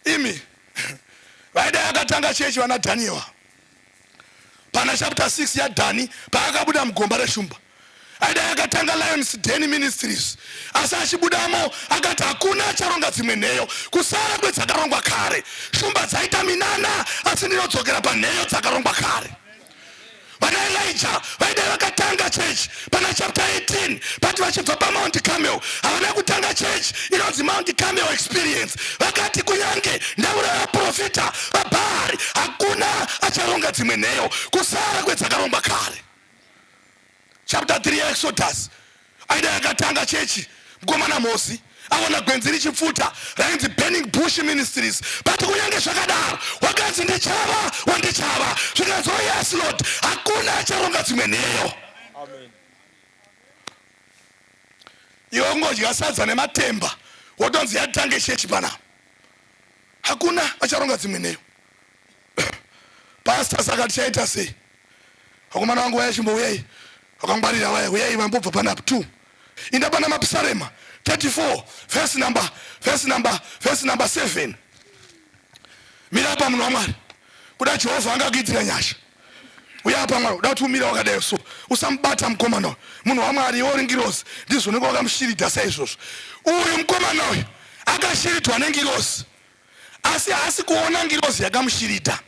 Imi vaidai akatanga chechi vana Daniel pana chapter 6 yaDhani paakabuda mugomba reshumba, aidai akatanga Lions Den Ministries, asi achibudamo akati hakuna acharonga dzimwe nheyo kusara kwedzakarongwa kare. Shumba dzaita minana, asi ndinodzokera panheyo dzakarongwa kare. Vana Elijah vaidai vakatanga church pana chapter 18, but vachibva paMount Carmel havana kutanga church inonzi Mount Carmel Experience. Vakati kunyange ndauraya vaprofita vaBhaari, hakuna acharonga dzimwe nheyo kusara kwedzakarongwa kare. Chapter 3 yaExodus, aidai akatanga chechi mukomana Mosi aona gwenzi richipfuta rainzi Burning Bush Ministries, but kunyange zvakadaro wakanzi ndichava wandichava. Zvikanzi, "Oh yes, Lord." Hakuna acharonga dzimwe nheyo. Iwe ungodya sadza nematemba, wotonzi yatange chechi panapa. Hakuna acharonga dzimwe nheyo. Pastor, saka tichaita sei? Vakomana vangu vaya, chimbouyai, vakangwarira vaya, uyai vambobva panapa 2. Inda pana Mapisarema 34 verse number 7. Mira apa, munhu waMwari. Kuda Jehovha angakuitira nyasha. Uya apa, Mwari uda kuti umira wakadai so. Usamubata mukomana uyu, munhu waMwari. Iwe uri ngirozi, ndizvo unenge wakamushiridha saizvozvo. Uyu mukomana uyu akashiridwa nengirozi, asi haasi kuona ngirozi yakamushiridha.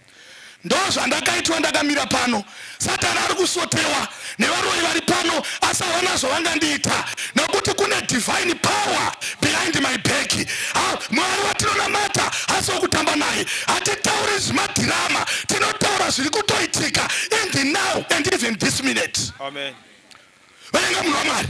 Ndo zvandakaitwa ndakamira pano. Satani ari kusotewa nevaroyi vari pano, asi havana zvavangandiita nokuti kune divine power behind my back. Ha, Mwari watinonamata hasi wokutamba naye. Hatitauri zvimadhirama, tinotaura zviri kutoitika in the now and even this minute. Amen. Verenga, munhu waMwari.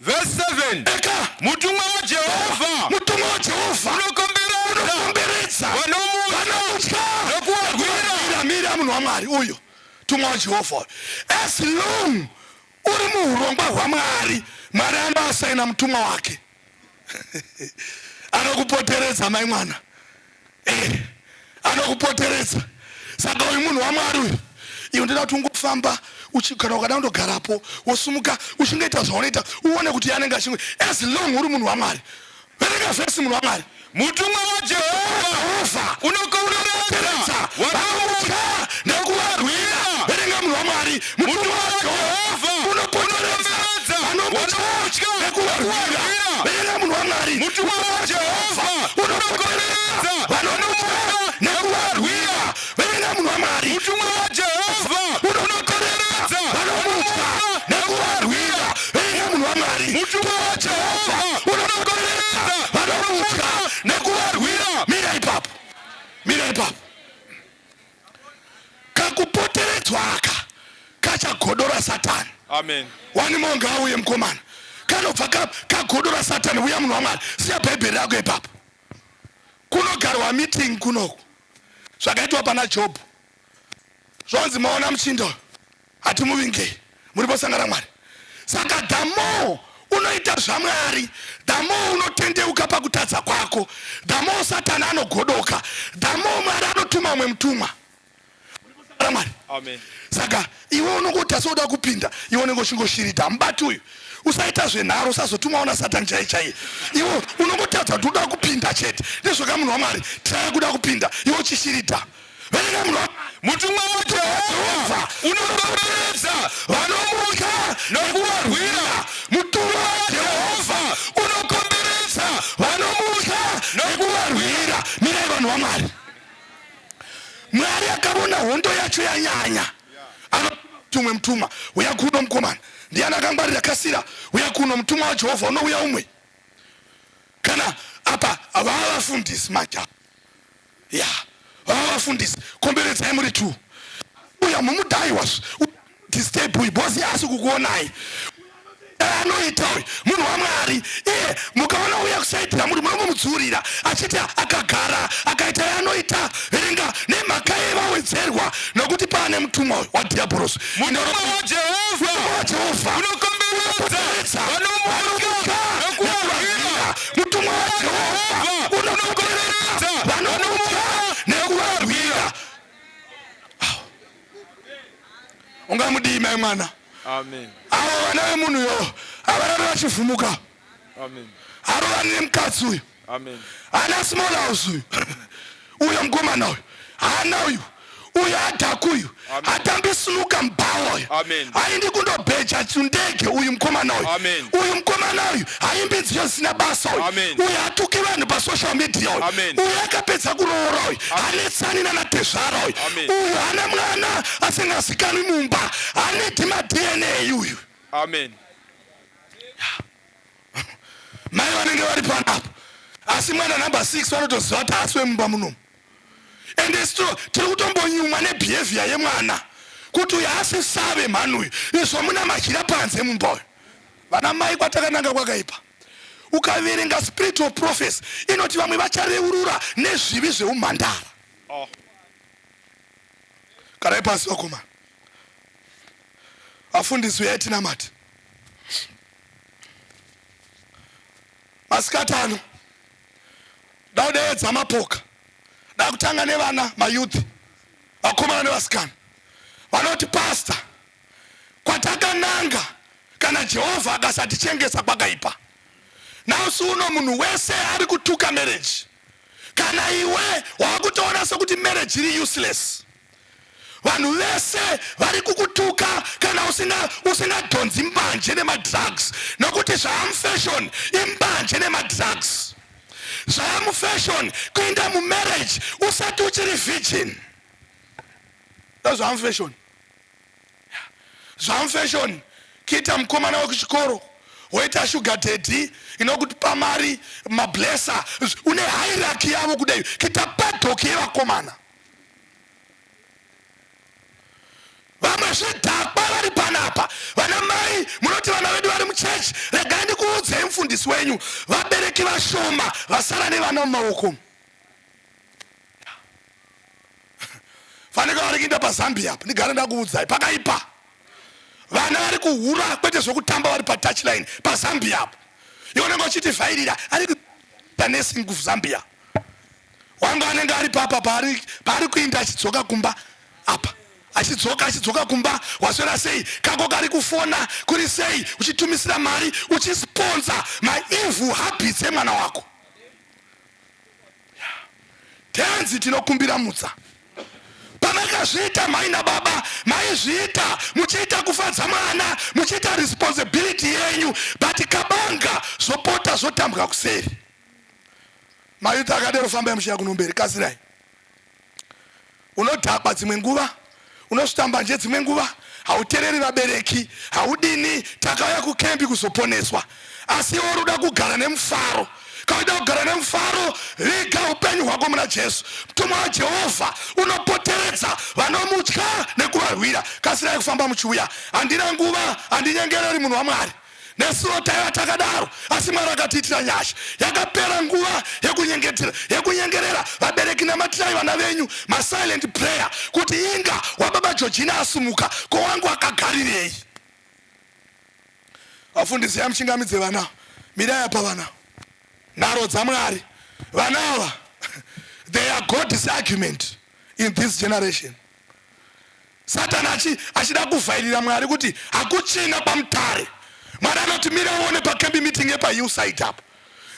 Verse 7. Eka. Mutumwa waJehovha Mutumwa waJehovha unokomberedza unokomberedza vanomutya vanomutya nokuvarwira. Mira, mira, munhu waMwari. Uyu tumwa waJehovha, as long uri muurongwa hwaMwari, Mwari anoasaina mutumwa wake anokupoteredza. Mai mwana, anokupoteredza. Saka uyu munhu waMwari uyu, iwe ndoda kuti ungofamba kana ukada kundogarapo, wosumuka uchingoita zvaunoita, uone kuti anenge achingo. As long uri munhu waMwari. Verenga vhesi, munhu waMwari. Mutumwa waJehovha Jehovha unokomberedza vanomutya nekuvarwira. Verenga, munhu waMwari. Mutumwa waJehovha unopoteredza vanomutya nekuvarwira. Verenga, munhu waMwari. Mutumwa waJehovha unopoteredza vanomutya nekuvarwira. Verenga, munhu waMwari. Mutumwa waJehovha unopoteredza vanomutya nekuvarwira. Verenga, munhu waMwari. Mutumwa waJehovha unopoteredza vanomutya nekuvarwira. Mira ipapo, mira ipapo. Kakupoteredzwa aka kachagodora Satani. Amen. Wani monga auye mukomana, kanobva kagodora Satani. Uya, munhu waMwari, siya Bhaibheri rako ipapo. Kunogarwa meeting kunoku, zvakaitwa pana Jobhu. Zvonzi, "Maona muchinda uyu, hatimuvingei." Muri posangana Mwari. Saka the more unoita zvaMwari, the more unotendeuka pakutadza kwako, the more Satani anogodoka, the more Mwari anotuma umwe mutumwa. Mwari. Amen. Saka iwe unongoti soda kupinda, iwe unenge uchingoshirita mubati uyu. Usaita zvenharo, usazotumwawo naSatani chai chaiye. Iwe unongotadza kuti uda kupinda chete. Ndizvoka, munhu waMwari, tiraya kuda kupinda, iwe uchishirita. Verenga, munhu. Mutumwa waJehovha unokomberedza vanomutya nokuvarwira. Mutumwa waJehovha unokomberedza vanomutya nekuvarwira. Mirai, vanhu vaMwari. Mwari akaona hondo yacho yanyanya, anotumwe mutumwa. Uya kuno, mukomana. Ndiani akangwarira? Kasira, uya kuno. Mutumwa waJehovha unouya umwe. Kana apa vava vafundisi manje, ya, vava vafundisi. Komberedzai muri two. Uya mumudhaiwa, disturb uyu, boss asi kukuonai. Anoita uyu munhu waMwari iye, mukaona uya kusaidira muri munomudzurira achiti akagara akaita yaanoita. Verenga nemhaka yevawedzerwa, nokuti paane mutumwa uyu wadhiabhorosi. Mutumwa waJehovha waJehovha unokomberedza vanomutya nekuvarwira. Mutumwa waJehovha unokomberedza vanomutya nekuvarwira. Ungamudii mai mwana? Amen. Avo vana vemunhu yo havarari vachivhumuka. Amen. Harovani nemukadzi uyu. Amen. Hana small house uyu, uyo mukomana uyu hana, uyu uyu adhaku uyu. Amen. Hatambi sinuka mubhawa uyu. Amen. Haindi kundobheja chindege uyu mukomana uyu. Amen. Uyu mukomana uyu haimbi nziyo zisina basa uyu. Amen. Uyu hatuki vanhu pasocial media uyu. Amen. Uyu akapedza kuroora uyu, hanetsani nanatezvara uyu. Amen. Uyu hana mwana asingazikanwi mumba, hanedi maDNA uyu. Amen. Mai vanenge vari panapo, asi mwana number 6 vanotoziva kuti haasi wemumba munomu. Ende sto tiri kutombonyumwa nebehavior yemwana kuti uyu haasi save mhani uyu, izvo muna madyira panze mumba uyu. Vana mai, kwatakananga kwakaipa. Ukaverenga Spirit of Prophecy, inoti vamwe vachareurura nezvivi zveumhandara. Oh. Garai pasi, vakomana. Vafundisi, uyai tinamati masikati ano. Daudeedza mapoka, da kutanga nevana mayouth, vakomana nevasikana vanoti, "Pastor, kwatakananga kana Jehovha akasatichengesa kwakaipa." Nhasi uno munhu wese ari kutuka marriage. Kana iwe waakutoona sekuti marriage iri useless, vanhu vese vari kukutuka kana usingadhonzi mbanje nemadrugs, nokuti zvaamufashion imbanje nemadrugs. Zvaamufashion kuenda mumarriage usati uchiri virgin, ndo zvaamufashion. Zvaamufashion kuita mukomana wekuchikoro, woita sugar daddy inokupa mari, mablesser. Une hierarchy yavo kudai, kuita paddock yevakomana. Vamwe zvidhakwa vari panapa. Vana mai munoti vana vedu vari muchechi, regai ndikuudzei, mufundisi wenyu, vabereki vashoma vasara nevana mumaoko. Fanike vari kuenda paZambia apa, ndigare ndakuudzai, pakaipa. Vana vari kuhura kwete zvokutamba, vari patouchline paZambia apo. Iwe unenge uchitivhairira ari kuita nursing kuZambia. Wangu anenge ari papa paari kuinda, achidzoka kumba apa, achidzoka, achidzoka kumba, "Waswera sei?" Kako kari kufona, "Kuri sei?" Uchitumisira mari, uchisponsa maevil habits emwana wako. Tenzi, tinokumbira mutsa. Pamakazviita, mai nababa, maizviita muchiita kufadza mwana, muchiita responsibility yenyu, but kabanga zvopota zvotambwa kuseri. Mayouth akadero, fambai muchiya kunomberi, kasirai. Unodhakwa dzimwe nguva, unosvita mbanje dzimwe nguva, hauteereri vabereki, haudini. Takauya kukembi kuzoponeswa, asi iwe uri kuda kugara nemufaro. Kauda kugara nemufaro, viga upenyu hwako muna Jesu. Mutumwa waJehovha unopoteredza vanomutya nekuvarwira. Kasirai kufamba muchiuya, handina nguva, handinyengereri munhu waMwari. Nesuwo taiva takadaro, asi Mwari akatiitira nyasha. Yakapera nguva yekunyengetera, yekunyengerera. Vabereki, namatirai vana venyu masilent prayer kuti inga wababa Georgina asumuka, ko wangu akagarirei? Vafundisi, yamuchingamidze vana, mirai apa vana. Nharo dzaMwari, vana ava, they are God's argument in this generation. Satani achida kuvhairira Mwari kuti hakuchina pamutare, Mwari anoti, "Mira uone pacamp meeting yepahillside apo,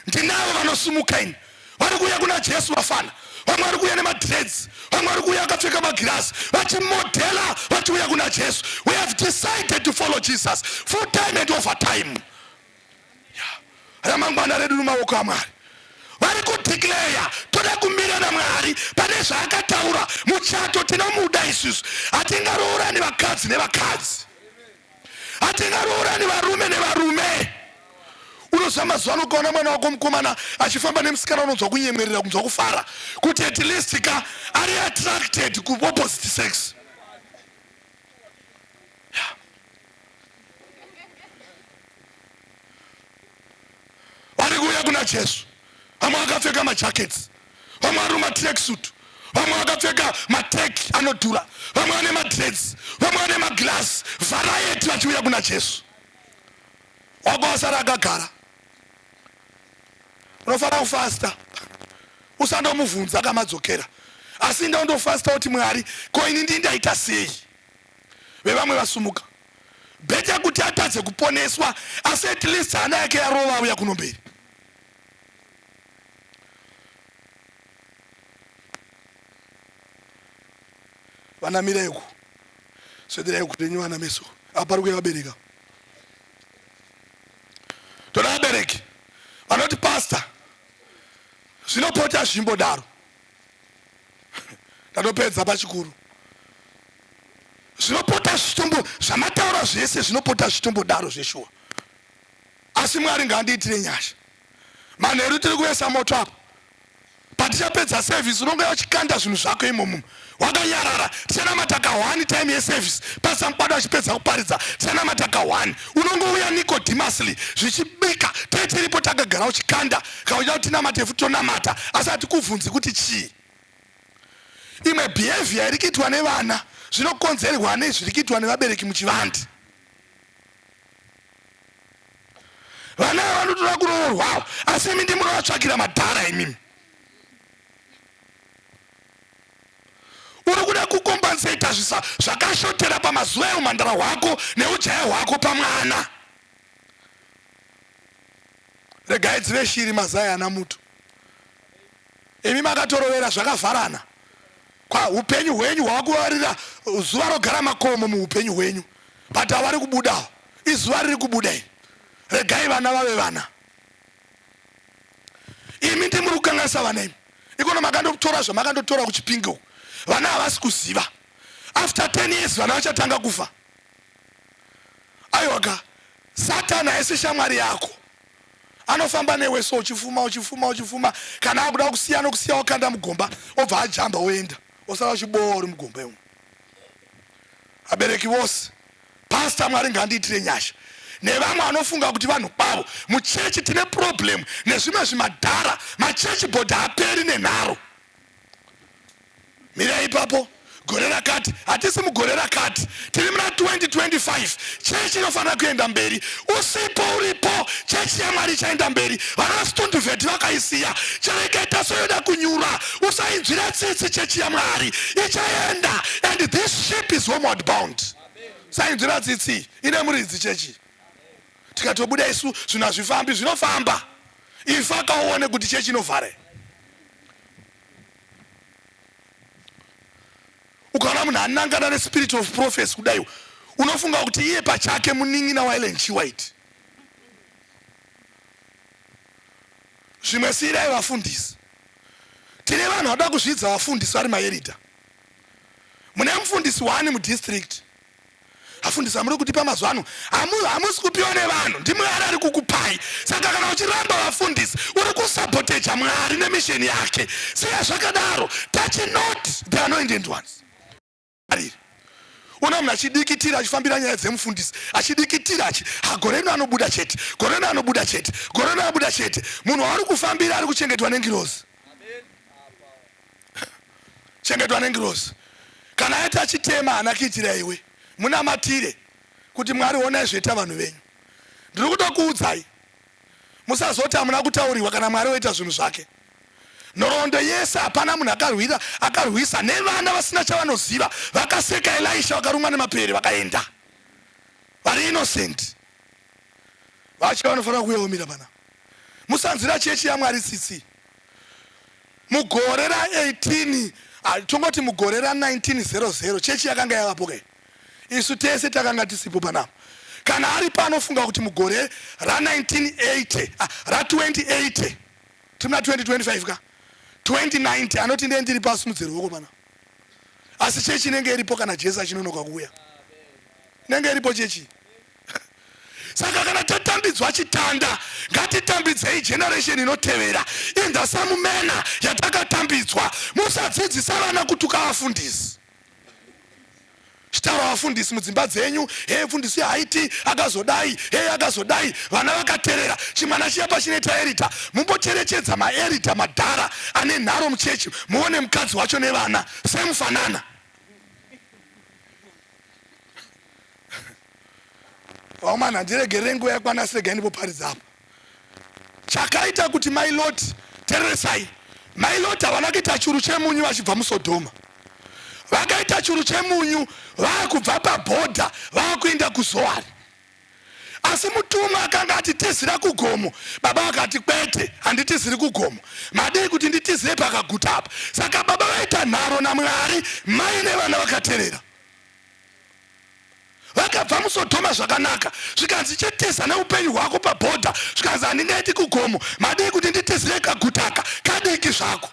ndinavo vanosumuka ini, vari kuuya kuna Jesu." Vafana vamwe vari kuuya nemadreads, vamwe vari kuuya vakapfeka magirasi, vachimodhela, vachiuya kuna Jesu. "We have decided to follow Jesus full time and over time." Ramangwana redu mumaoko aMwari. Vari kudeclare, "Toda kumira naMwari pane zvaakataura. Muchato tinomuda isusu, hatingaroorani vakadzi nevakadzi, hatingaroorani varume nevarume." Unoziva, mazuva ano ukaona mwana wako mukomana achifamba nemusikana, unonzwa kunyemwerera, kunzwa kufara kuti at least ka ari attracted kuopposite sex. kuuya kuna Jesu. Vamwe vakapfeka majackets, vamwe vari mumatracksuit, vamwe vakapfeka mateki anodhura, vamwe vane madreads, vamwe vane maglass, variety vachiuya kuna Jesu. Wako wasara akagara. Unofanira kufasta. Usandomubvunza kamadzokera. Asi inda undofasta kuti Mwari, ko ini ndini ndaita sei? Vevamwe vasumuka. Better kuti atadze kuponeswa asi at least hana yake yarova auya kuno mberi. Vana mirai uku. Swederai uku renyu vana meso. Apa pari kuuya vabereka. Toda vabereki vanoti pastor zvinopota zvimbodaro. Ndatopedza pachikuru. Zvinopota zvitombo zvamataura zvese zvinopota zvitombodaro zveshuwa. Asi Mwari ngaandiitire nyasha. Manheru tiri kuvesa moto apa. Patichapedza service unonge uchikanda zvinhu zvako imomo wakanyarara. Tichanamata ka one time yeservice. Pastor Mukwada vachipedza kuparidza tichanamata ka one. Unongouya Nicodemusly zvichibika tetiripo takagara uchikanda. Kana uchida kuti tinamate futi tonamata asi hatikubvunzi kuti chii. Imwe behavior iri kuitwa nevana zvinokonzerwa nezviri kuitwa nevabereki muchivande. Vana ava vanotoda kuroorwawo asi imi ndimunovatsvakira madhara imimi. Uri kuda kukompanseta zvisa zvakashotera pamazuva eumhandara hwako neujaya hwako pamwana. Regai dzive shiri mazai ana muto. Imi makatorovera zvakavharana kwa upenyu hwenyu hwakuvarira zuva rogara makomo muupenyu hwenyu but havari kubuda izuva riri kubuda iri regai vana vave vana imi ndimuri kukanganisa vana imi ikono makandotora zvamakandotora kuchipinge uku vana havasi kuziva after 10 years vana vachatanga kufa aiwa ka satani haisi shamwari yako Anofamba newe so uchifuma uchifuma uchifuma kana akuda kusiya anokusiya wakanda mugomba obva ajamba oenda osara uchibowa uri mugomba imomo. Abereki vose pastor Mwari ngaandiitire nyasha nevamwe vanofunga kuti vanhu kwavo muchechi tine problem nezvimwe zvimadhara machechi board haaperi nenharo. Mirai ipapo. Gore rakati, hatisi mugore rakati, tiri muna 2025. Chechi inofanira kuenda mberi. Usipo uripo, chechi yaMwari ichaenda mberi. Vana Stunduveti vakaisiya. Chero ikaita soyoda kunyura, usainzwira tsitsi chechi yaMwari. Ichaenda and this ship is homeward bound. Sainzwira tsitsi, ine muridzi chechi. Tikatobuda isu zvinhu hazvifambi, zvinofamba. Ifa kauone kuti chechi inovhara. Ukaona munhu anangana nespirit of prophecy kudai unofunga kuti iye pachake munin'ina waEllen G. White. Zvimwe siyirai vafundisi. Tine vanhu vanoda kuzvidza vafundisi vari maeridha. Mune mufundisi wani mudistrict. Afundisi amuri kutipa mazuva ano hamusi kupiwa nevanhu, ndiMwari ari kukupai. Saka kana uchiramba vafundisi uri kusaboteja Mwari nemisheni yake. Siya zvakadaro, touch not the anointed ones. Una munhu achidikitira achifambira nyaya dzemufundisi achidikitira achi ha gore rino anobuda chete, gore rino anobuda chete, gore rino anobuda chete. Munhu wauri kufambira ari kuchengetwa nengirozi. Chengetwa nengirozi. Kana aita achitema haana kuitira iwe. Munamatire kuti Mwari honai zvoita vanhu venyu. Ndiri kutokuudzai. Musazoti hamuna kutaurirwa kana Mwari oita zvinhu zvake. Nhoroondo yese hapana munhu akarwira akarwisa nevana vasina chavanoziva vakaseka Elisha vakarumwa nemapere vakaenda. Vari innocent. Vacho vanofanira kuuya vomira pana. Musanzwira chechi yaMwari tsitsi. Mugore ra 18 ah, tongoti mugore ra 1900 chechi yakanga yavapo kai isu tese takanga tisipo panapa. Kana aripo anofunga kuti mugore ra 1980 ah, ra 2080 tiri muna 2025 ka 2090 anoti ndiye ndiri pasimudze ruoko panapa. Asi chechi inenge iripo kana Jesu achinonoka kuuya, inenge iripo chechi. Saka kana tatambidzwa chitanda, ngatitambidzei generation inotevera in the same manner yatakatambidzwa. Musadzidzisa vana kutuka vafundisi. Chitaura vafundisi mudzimba dzenyu, hee mfundisi haiti akazodai, hee akazodai. Vana vakaterera. Chimwana chiya pachinoita erita, mumbocherechedza maerita madhara ane nharo muchechi, muone mukadzi wacho nevana semufanana. Vaomana, handiregerere nguva yakwana asi regai ndimboparidza apa. Chakaita kuti mai Lot, tereresai, mai Lot havana kuita churu chemunyu vachibva muSodhoma. Vakaita churu chemunyu vaakubva pabhodha vaakuenda kuZoari. Asi mutumwa akanga ati tizira kugomo, baba vakati kwete, handitiziri kugomo. Madii kuti nditizire pakaguta apa? Saka baba vaita nharo naMwari, mai nevana vakaterera. Vakabva muSodhoma zvakanaka, zvikanzi chitiza neupenyu hwako pabhodha, zvikanzi handingaiti kugomo, madii kuti nditizire kagutaka kadiki zvako.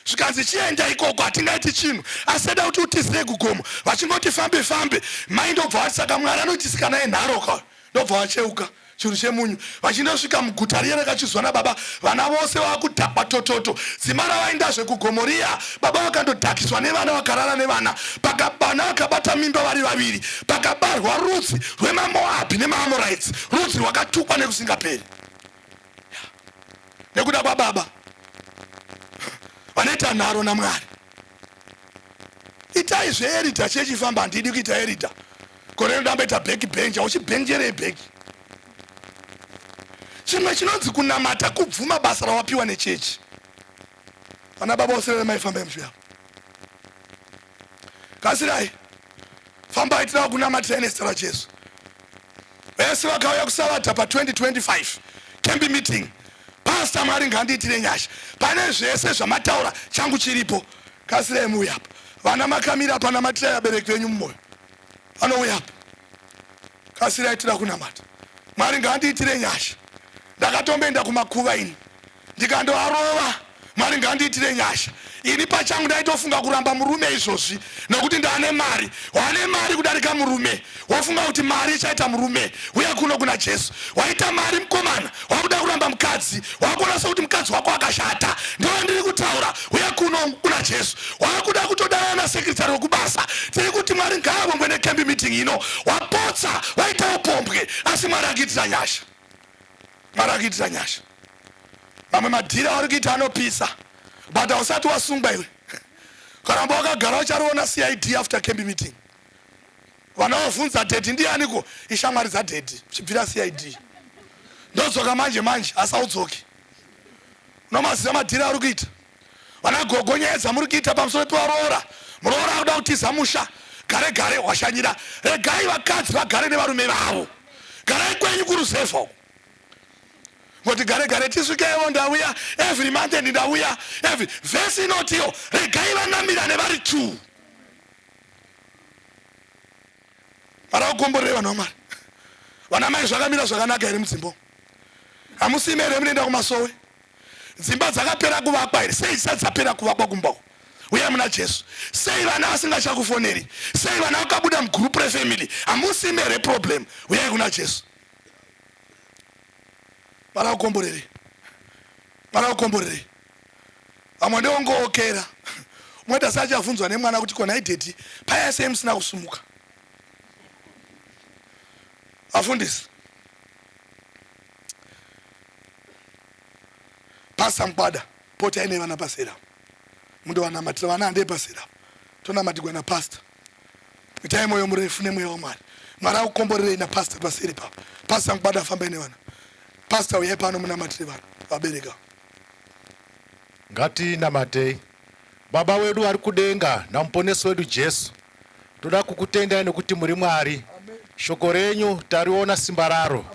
Zvikanzi chienda ikoko hatingaiti chinhu, asi tada kuti utizire kugomo. Vachingoti fambe fambe, mai ndobva vati saka Mwari anoitisika naye nharo ka, ndobva vacheuka churu chemunyu vachindosvika muguta riya rakachizwa nababa vana vose vakudhakwa tototo dzima ravaendazve kugomo riya baba vakandodhakiswa nevana vakarara nevana pakabana vakabata mimba vari vaviri pakabarwa rudzi rwemamoabhi nemaamorites rudzi rwakatukwa nekusingaperi nekuda kwababa vanoita nharo namwari itai zveerita chechifamba handidi kuita erita Gore rino ndamboita back bench, hauchibhenjerei back. Chimwe chinonzi kunamata kubvuma basa rawapiwa nechechi. Vana baba vose vemai fambai muchiuya. Kasirai. Fambai tinoda kunamatirai nezita raJesu. Vese vakauya kusavadha pa 2025 camp meeting. Pastor Mwari ngandiitire nyasha. Pane zvese zvamataura changu chiripo. Kasirai muuye apa. Vana makamira apa namatirai vabereki venyu mumoyo. Vanouya apa. Kasirai tira kunamata. Mwari ngaandiitire nyasha. Ndakatomboenda kumakuva ini ndikandoarova. Mwari ngaandiitire nyasha. Ini pachangu ndaitofunga kuramba murume izvozvi nokuti ndaane mari. Wane mari kudarika murume. Wofunga kuti mari ichaita murume. Uya kuno kuna Jesu. Waita mari mukomana, wakuda kuramba mukadzi. Wakuona sekuti mukadzi wako akashata. Ndiwo ndiri kutaura. Uya kuno kuna Jesu. Wakuda kutodanana nasekretary wekubasa. Tiri kuti Mwari ngaavongwe necamp meeting ino. Wapotsa, waita upombwe, asi Mwari akuitira nyasha. Mwari akuitira nyasha. Mamwe madhiri auri kuita anopisa. But hausati wasungwa iwe. Ukaramba wakagara uchariona CID after camp meeting. Vana vavhunza daddy ndianiko? Ishamwari dzadaddy. Chibvira CID. Ndodzoka manje manje asi haudzoki. Unomaziva madhiri auri kuita. Vana gogo nyaya dzamuri kuita pamusoro pevaroora. Muroora akuda kutiza musha. Gare gare washanyira. Regai vakadzi vagare nevarume vavo. Garai kwenyu kuruzevha uko. Ngoti gare gare tisvikewo ndauya every month and ndauya every verse inotiyo regai vanamirane vari two. Mwari akukomborere vanhu vaMwari. Vana mai zvakamira zvakanaka here mudzimba umu? Hamusime here munoenda kumasowe? Dzimba dzakapera kuvakwa here? Sei dzisati dzapera kuvakwa kumba uku? Uyai muna Jesu. Sei vana vasingachakufoneri? Sei vana vakabuda mugroup refamily? Hamusime here problem? Uyai kuna Jesu. Mwari akukomborere. Mwari akukomborere. Vamwe ndongookera. Unoita seachavhunzwa nemwana kuti ko nhai daddy paya sei musina kusumuka? Vafundisi. Pastor Mukwada potai nevana pasera. Mundovanamatira vana handei pasera. Tonamatirwa napastor. Itai moyo murefu nemweya waMwari. Mwari akukomborerei napastor paseri papa. Pastor Mukwada fambai nevana. Pastor uyai pano munamatire vana vabereka. Ngatinamatei. Baba wedu vari kudenga namuponesi wedu Jesu, toda kukutendai nekuti muri Mwari. Shoko renyu tariona simba raro.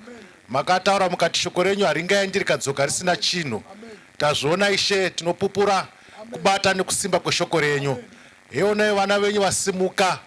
Makataura mukati shoko renyu haringaendi rikadzoka risina chinhu. Tazviona Ishe, tinopupura kubata nekusimba kweshoko renyu. Heonai vana venyu vasimuka.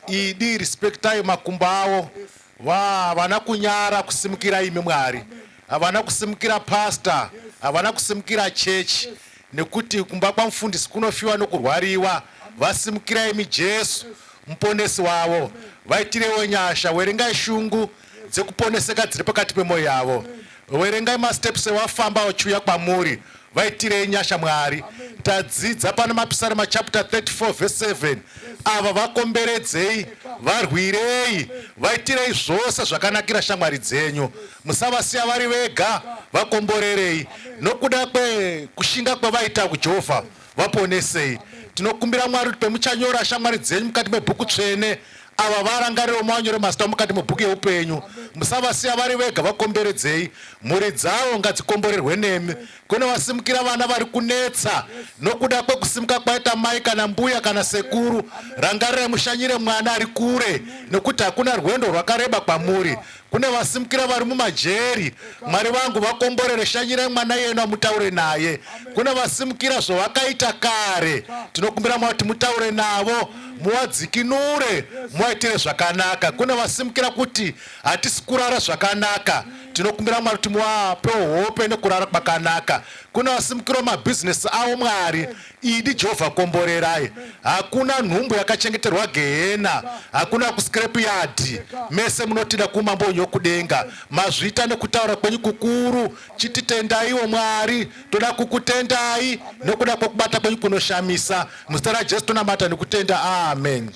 Idi respectai makumbo avo. Va havana kunyara kusimukira imi Mwari. Havana kusimukira pastor, havana kusimukira church nekuti kumba kwamufundisi kunofiwa nokurwariwa. Vasimukira imi Jesu muponesi wavo. Vaitireiwo nyasha. Werengai shungu dzekuponeseka dziri pakati pemoyo yavo. Werengai masteps awafamba vachiuya kwamuri. Vaitirei nyasha Mwari. Tadzidza pana Mapisarema chapter 34 verse 7. Ava vakomberedzei, varwirei, vaitirei zvose zvakanakira shamwari dzenyu. Musavasiya vari vega, vakomborerei. Nokuda kwekushinga kwavaita kuJehovha, vaponesei. Tinokumbira Mwari kuti pemuchanyora shamwari dzenyu mukati mebhuku tsvene, ava varangarirewo muvanyore mazita mukati mebhuku yeupenyu. Musavasiya vari vega, vakomberedzei. Mhuri dzavo ngadzikomborerwe nemi. Kune vasimukira vana vari kunetsa nokuda kwekusimuka kwaita mai kana mbuya kana sekuru. Rangarirai mushanyire mwana ari kure nekuti hakuna rwendo rwakareba kwamuri. Kune vasimukira vari mumajeri, Mwari vangu vakomborere, shanyirai mwana iyena mutaure naye. Kune vasimukira zvavakaita kare, tinokumbira Mwari kuti mutaure navo, muwadzikinure, muwaitire zvakanaka. Kune vasimukira kuti hatisi kurara zvakanaka, tinokumbira Mwari kuti muwapewo hope nekurara kwakanaka. Kune vasimukirawo mabhizinesi avo Mwari, Idi Jehovha komborerai. Hakuna nhumbu yakachengeterwa gehena, hakuna kuscrap yard. Mese munotida kumambo wenyu wekudenga. Mazvita nekutaura kwenyu kukuru. Chititendaiwo Mwari. Toda kukutendai nekuda kwekubata kwenyu kunoshamisa. Muzita raJesu tonamata nekutenda. Amen.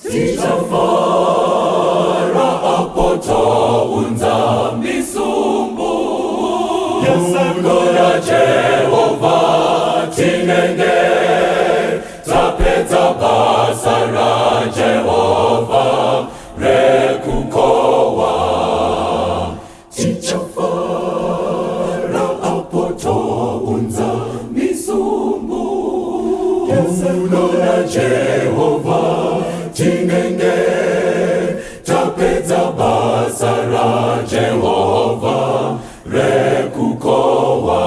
Tichafara apo tounza misumbu kuna Jehovha tinenge tapedza basa raJehovha rekukohwa. Tichafara apo tounza misumbu kuna Jehovha tinenge tapedza basa raJehovha rekukohwa.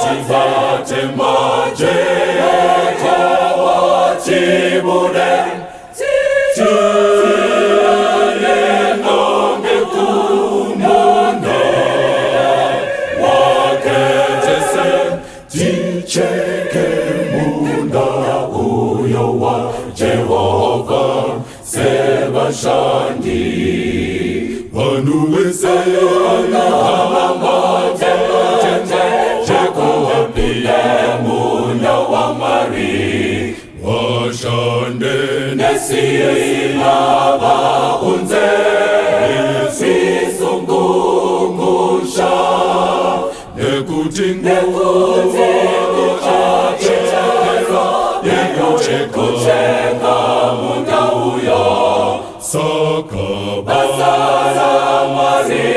Zvinongatibate majeko tibude Ticheke munda uyo wa Jehovha sevashandi vanhu vese munda waMwari vashande nesimba vaunze misungungusha nekuti yekucheka munda uyo saka basa raMwari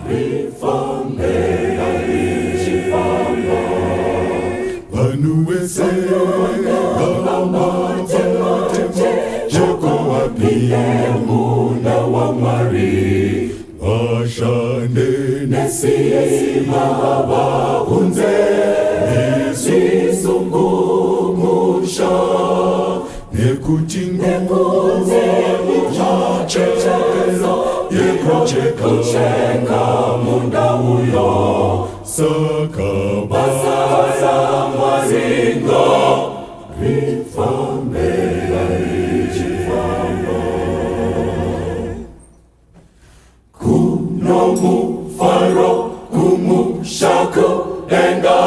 rifambe richifamba vanhu vese ngavamate jekowapinde munda waMwari vashande nesimba vaunze misungungusha nekuti yekucheka munda uyo saka basa raMwari rifambe richifamba kuno mufaro kumusha kudenga.